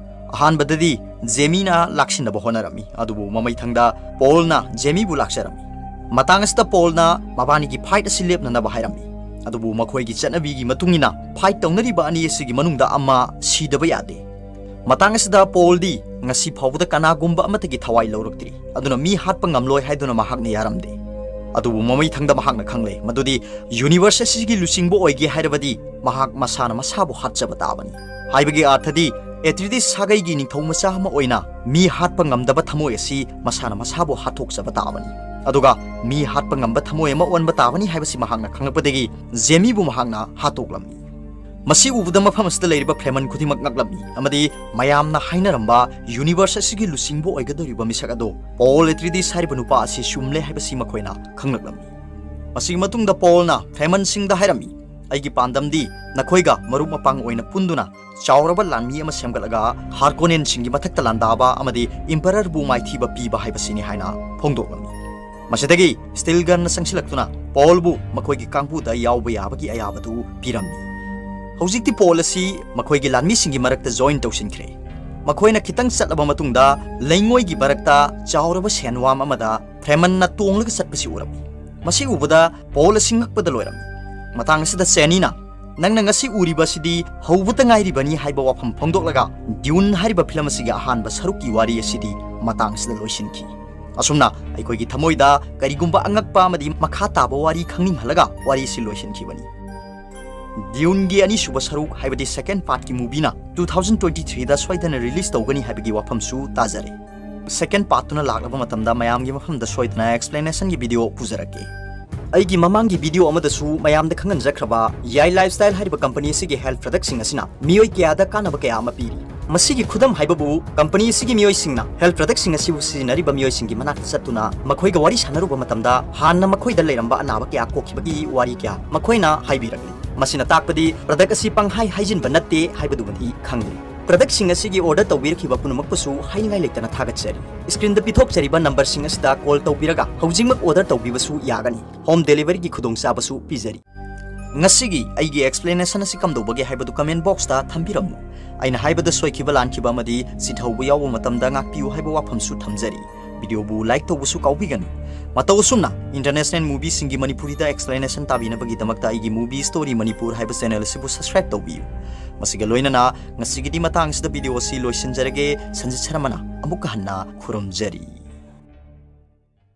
ꯑꯍꯥꯟꯕꯗꯗꯤ ꯖꯦꯃꯤꯅ ꯂꯥꯛꯁꯤꯟꯅꯕ ꯍꯣꯠꯅꯔꯝꯃꯤ, ꯑꯗꯨꯕꯨ ꯃꯃꯩꯊꯪꯗ ꯄꯣꯜꯅ ꯖꯦꯃꯤꯕꯨ ꯂꯥꯛꯆꯔꯝꯃꯤ꯫ ꯃꯇꯥꯡ ꯑꯁꯤꯗ ꯄꯣꯜꯅ ꯃꯕꯥꯅꯤꯒꯤ ꯐꯥꯏꯠ ꯑꯁꯤ ꯂꯦꯞꯅꯅꯕ ꯍꯥꯏꯔꯝꯃꯤ, ꯑꯗꯨꯕꯨ ꯃꯈꯣꯏꯒꯤ ꯆꯠꯅꯕꯤꯒꯤ ꯃꯇꯨꯡ ꯏꯟꯅ ꯐꯥꯏꯠ ꯇꯧꯅꯔꯤꯕ ꯑꯅꯤ ꯑꯁꯤꯒꯤ ꯃꯅꯨꯡꯗ ꯑꯃ ꯁꯤꯗꯕ ꯌꯥꯗꯦ꯫ ꯃꯇꯥꯡ ꯑꯁꯤꯗ ꯄꯣꯜꯗꯤ ꯉꯁꯤ ꯐꯥꯎꯕꯗ ꯀꯅꯥꯒꯨꯝꯕ ꯑꯃꯠꯇꯒꯤ ꯊꯋꯥꯏ ꯂꯧꯔꯛꯇ꯭ꯔꯤ, ꯑꯗꯨꯅ ꯃꯤ ꯍꯥꯠꯄ ꯉꯝꯂꯣꯏ ꯍꯥꯏꯗꯨꯅ ꯃꯍꯥꯛꯅ ꯌꯥꯔꯝꯗꯦ꯫ ꯑꯗꯨꯕꯨ ꯃꯃꯩꯊꯪꯗ ꯃꯍꯥꯛꯅ ꯈꯪꯂꯦ ꯃꯗꯨꯗꯤ ꯌꯨꯅꯤꯚꯔꯁ ꯑꯁꯤꯒꯤ ꯂꯨꯆꯤꯡꯕ ꯑꯣꯏꯒꯦ ꯍꯥꯏꯔꯕꯗꯤ ꯃꯍꯥꯛ ꯃꯁꯥꯅ ꯃꯁꯥꯕꯨ ꯍꯥꯠꯆꯕ ꯇꯥꯕꯅꯤ꯫ ꯍꯥꯏꯕꯒꯤ ꯑꯥꯔꯊꯗꯤ ꯑꯦꯊ꯭ꯔꯤꯗꯤꯁ ꯁꯥꯒꯩꯒꯤ ꯅꯤꯡꯊꯧ ꯃꯆꯥ ꯑꯃ ꯑꯣꯏꯅ ꯃꯤ ꯍꯥꯠꯄ ꯉꯝꯗꯕ ꯊꯃꯣꯏ ꯑꯁꯤ ꯃꯁꯥꯅ ꯃꯁꯥꯕꯨ ꯍꯥꯠꯇꯣꯛꯆꯕ ꯇꯥꯕꯅꯤ꯫ ꯑꯗꯨꯒ ꯃꯤ ꯍꯥꯠꯄ ꯉꯝꯕ ꯊꯃꯣꯏ ꯑꯃ ꯑꯣꯟꯕ ꯇꯥꯕꯅꯤ ꯍꯥꯏꯕꯁꯤ ꯃꯍꯥꯛꯅ ꯈꯪꯂꯛꯄꯗꯒꯤ ꯖꯦꯃꯤꯕꯨ ꯃꯍꯥꯛꯅ ꯍꯥꯠꯇꯣꯛꯂꯝꯃꯤ꯫ ꯃꯁꯤ ꯎꯕꯗ ꯃꯐꯝ ꯑꯁꯤꯗ ꯂꯩꯔꯤꯕ ꯐ꯭ꯔꯦꯃꯟ ꯈꯨꯗꯤꯡꯃꯛ ꯉꯛꯂꯝꯃꯤ ꯑꯃꯗꯤ ꯃꯌꯥꯝꯅ ꯍꯥꯏꯅꯔꯝꯕ ꯌꯨꯅꯤꯚꯔꯁ ꯑꯁꯤꯒꯤ ꯂꯨꯆꯤꯡꯕ ꯑꯣꯏꯒꯗꯧꯔꯤꯕ ꯃꯤꯁꯛ ꯑꯗꯣ ꯄꯣꯜ ꯑꯦꯇ꯭ꯔꯤꯗꯤꯁ ꯍꯥꯏꯔꯤꯕ ꯅꯨꯄꯥ ꯑꯁꯤ ꯆꯨꯝꯂꯦ ꯍꯥꯏꯕꯁꯤ ꯃꯈꯣꯏꯅ ꯈꯪꯂꯛꯂꯝꯃꯤ꯫ ꯃꯁꯤꯒꯤ ꯃꯇꯨꯡꯗ ꯄꯣꯜꯅ ꯐ꯭ꯔꯦꯃꯟꯁꯤꯡꯗ ꯍꯥꯏꯔꯝꯃꯤ, "ꯑꯩꯒꯤ ꯄꯥꯟꯗꯝꯗꯤ ꯅꯈꯣꯏꯒ ꯃꯔꯨꯞ ꯃꯄꯥꯡ ꯑꯣꯏꯅ ꯄꯨꯟꯗꯨꯅ ꯆꯥꯎꯔꯕ ꯂꯥꯟꯃꯤ ꯑꯃ ꯁꯦꯝꯒꯠꯂꯒ ꯍꯥꯔꯀꯣꯅꯦꯟꯁꯤꯡꯒꯤ ꯃꯊꯛꯇ ꯂꯥꯟꯗꯥꯕ ꯑꯃꯗꯤ ꯏꯝꯄꯔꯔꯕꯨ ꯃꯥꯏꯊꯤꯕ ꯄꯤꯕ ꯍꯥꯏꯕꯁꯤꯅꯤ" ꯍꯥꯏꯅ ꯐꯣꯡꯗꯣꯛꯂꯝꯃꯤ꯫ ꯃꯁꯤꯗꯒꯤ ꯁ꯭ꯇꯤꯜꯒꯟꯅ ꯆꯪꯁꯤꯜꯂꯛꯇꯨꯅ ꯄꯣꯜꯕꯨ ꯃꯈꯣꯏꯒꯤ ꯀꯥꯡꯕꯨꯗ ꯌꯥꯎꯕ ꯌꯥꯕꯒꯤ ꯑꯌꯥꯕꯗꯨ ꯄꯤꯔꯝꯃꯤ꯫ ꯍꯧꯖꯤꯛꯇꯤ ꯄꯣꯜ ꯑꯁꯤ ꯃꯈꯣꯏꯒꯤ ꯂꯥꯟꯃꯤꯁꯤꯡꯒꯤ ꯃꯔꯛꯇ ꯖꯣꯏꯟ ꯇꯧꯁꯤꯟꯈ꯭ꯔꯦ꯫ ꯃꯈꯣꯏꯅ ꯈꯤꯇꯪ ꯆꯠꯂꯕ ꯃꯇꯨꯡꯗ ꯂꯩꯉꯣꯏꯒꯤ ꯃꯔꯛꯇ ꯆꯥꯎꯔꯕ ꯁꯦꯟꯋꯥꯝ ꯑꯃꯗ ꯐ꯭ꯔꯦꯃꯟꯅ ꯇꯣꯡꯂꯒ ꯆꯠꯄꯁꯤ ꯎꯔꯝꯃꯤ꯫ ꯃꯁꯤ ꯎꯕꯗ ꯄꯣꯜ ꯑꯁꯤ ꯉꯛꯄꯗ ꯂꯣꯏꯔꯝꯃꯤ꯫ ꯃꯇꯥꯡ ꯑꯁꯤꯗ ꯆꯦꯅꯤꯅ ꯅꯪꯅ ꯉꯁꯤ ꯎꯔꯤꯕ ꯑꯁꯤꯗꯤ ꯍꯧꯕꯇ ꯉꯥꯏꯔꯤꯕꯅꯤ ꯍꯥꯏꯕ ꯋꯥꯐꯝ ꯐꯣꯡꯗꯣꯛꯂꯒ Dune ꯍꯥꯏꯔꯤꯕ ꯐꯤꯂꯝ ꯑꯁꯤꯒꯤ ꯑꯍꯥꯟꯕ ꯁꯔꯨꯛꯀꯤ ꯋꯥꯔꯤ ꯑꯁꯤꯗꯤ ꯃꯇꯥꯡꯁꯤꯗ ꯂꯣꯏꯁꯤꯟꯈꯤ꯫ ꯑꯁꯨꯝꯅ ꯑꯩꯈꯣꯏꯒꯤ ꯊꯃꯣꯏꯗ ꯀꯔꯤꯒꯨꯝꯕ ꯑꯉꯛꯄ ꯑꯃꯗꯤ ꯃꯈꯥ ꯇꯥꯕ ꯋꯥꯔꯤ ꯈꯪꯅꯤꯡꯍꯜꯂꯒ ꯋꯥꯔꯤ ꯑꯁꯤ ꯂꯣꯏꯁꯤꯟꯈꯤꯕꯅꯤ꯫ Dune ꯒꯤ ꯑꯅꯤꯁꯨꯕ ꯁꯔꯨꯛ ꯍꯥꯏꯕꯗꯤ second part ꯀꯤ movie ꯅ two thousand twenty three ꯗ ꯁꯣꯏꯗꯅ release ꯇꯧꯒꯅꯤ ꯍꯥꯏꯕꯒꯤ ꯋꯥꯐꯝꯁꯨ ꯇꯥꯖꯔꯦ꯫ Second part ꯇꯨꯅ ꯂꯥꯛꯂꯕ ꯃꯇꯝꯗ ꯃꯌꯥꯝꯒꯤ ꯃꯐꯝꯗ ꯁꯣꯏꯗꯅ explanation ꯒꯤ video ꯄꯨꯖꯔꯛꯀꯦ꯫ ꯑꯩꯒꯤ ꯃꯃꯥꯡꯒꯤ video ꯑꯃꯗꯁꯨ ꯃꯌꯥꯝꯗ ꯈꯪꯍꯟꯖꯈ꯭ꯔꯕ Yai Lifestyle ꯍꯥꯏꯔꯤꯕ company ꯑꯁꯤꯒꯤ health product ꯁꯤꯡ ꯑꯁꯤꯅ ꯃꯤꯑꯣꯏ ꯀꯌꯥꯗ ꯀꯥꯟꯅꯕ ꯀꯌꯥ ꯑꯃ ꯄꯤꯔꯤ꯫ ꯃꯁꯤꯒꯤ ꯈꯨꯗꯝ ꯍꯥꯏꯕꯕꯨ company ꯑꯁꯤꯒꯤ ꯃꯤꯑꯣꯏꯁꯤꯡꯅ health product ꯁꯤꯡ ꯑꯁꯤꯕꯨ ꯁꯤꯖꯤꯟꯅꯔꯤꯕ ꯃꯤꯑꯣꯏꯁꯤꯡꯒꯤ ꯃꯅꯥꯛꯇ ꯆꯠꯇꯨꯅ ꯃꯈꯣꯏꯒ ꯋꯥꯔꯤ ꯁꯥꯟꯅꯔꯨꯕ ꯃꯇꯝꯗ ꯍꯥꯟꯅ ꯃꯈꯣꯏꯗ ꯂꯩꯔꯝꯕ ꯑꯅꯥꯕ ꯀꯌꯥ ꯀꯣꯛꯈꯤꯕꯒꯤ ꯋꯥꯔꯤ ꯀꯌꯥ ꯃꯈꯣꯏꯅ ꯍꯥꯏꯕꯤꯔꯛꯂꯤ꯫ ꯃꯁꯤꯅ ꯇꯥꯛꯄꯗꯤ product ꯑꯁꯤ ꯄꯪꯍꯥꯏ ꯍꯥꯏꯖꯤꯟꯕ ꯅꯠꯇꯦ ꯍꯥꯏꯕꯗꯨꯃꯗꯤ ꯈꯪꯂꯦ꯫ Product ꯁꯤꯡ ꯑꯁꯤꯒꯤ order ꯇꯧꯕꯤꯔꯛꯈꯤꯕ ꯄꯨꯝꯅꯃꯛꯄꯨꯁꯨ ꯍꯥꯏꯅꯤꯡꯉꯥꯏ ꯂꯩꯇꯅ ꯊꯥꯒꯠꯆꯔꯤ꯫ Screen ꯗ ꯄꯤꯊꯣꯛꯆꯔꯤꯕ number ꯁꯤꯡ ꯑꯁꯤꯗ call ꯇꯧꯕꯤꯔꯒ ꯍꯧꯖꯤꯛꯃꯛ order ꯇꯧꯕꯤꯕꯁꯨ ꯌꯥꯒꯅꯤ꯫ Home delivery ꯒꯤ ꯈꯨꯗꯣꯡꯆꯥꯕꯁꯨ ꯄꯤꯖꯔꯤ꯫ ꯉꯁꯤꯒꯤ ꯑꯩꯒꯤ explanation ꯑꯁꯤ ꯀꯝꯗꯧꯕꯒꯦ ꯍꯥꯏꯕꯗꯨ comment box ꯇ ꯊꯝꯕꯤꯔꯝꯃꯨ꯫ ꯑꯩꯅ ꯍꯥꯏꯕꯗ ꯁꯣꯏꯈꯤꯕ ꯂꯥꯟꯈꯤꯕ ꯑꯃꯗꯤ ꯆꯤꯊꯍꯧꯕ ꯌꯥꯎꯕ ꯃꯇꯝꯗ ꯉꯥꯛꯄꯤꯌꯨ ꯍꯥꯏꯕ ꯋꯥꯐꯝꯁꯨ ꯊꯝꯖꯔꯤ꯫ Video ꯕꯨ like ꯇꯧꯕꯁꯨ ꯀꯥꯎꯕꯤꯒꯅꯨ꯫ ꯃꯇꯧ ꯑꯁꯨꯝꯅ international movie ꯁꯤꯡꯒꯤ ꯃꯅꯤꯄꯨꯔꯤꯗ explanation ꯇꯥꯕꯤꯅꯕꯒꯤꯗꯃꯛꯇ ꯑꯩꯒꯤ Movie Story Manipur ꯍꯥꯏꯕ channel ꯑꯁꯤꯕꯨ subscribe ꯇꯧꯕꯤꯌꯨ꯫ ꯃꯁꯤꯒ ꯂꯣꯏꯅꯅ ꯉꯁꯤꯒꯤꯗꯤ ꯃꯇꯥꯡ ꯑꯁꯤꯗ video ꯑꯁꯤ ꯂꯣꯏꯁꯤꯟꯖꯔꯒꯦ꯫ ꯁꯟꯖꯤꯠ ꯁꯔꯃꯅ ꯑꯃꯨꯛꯀ ꯍꯟꯅ ꯈꯨꯔꯨꯝꯖꯔꯤ꯫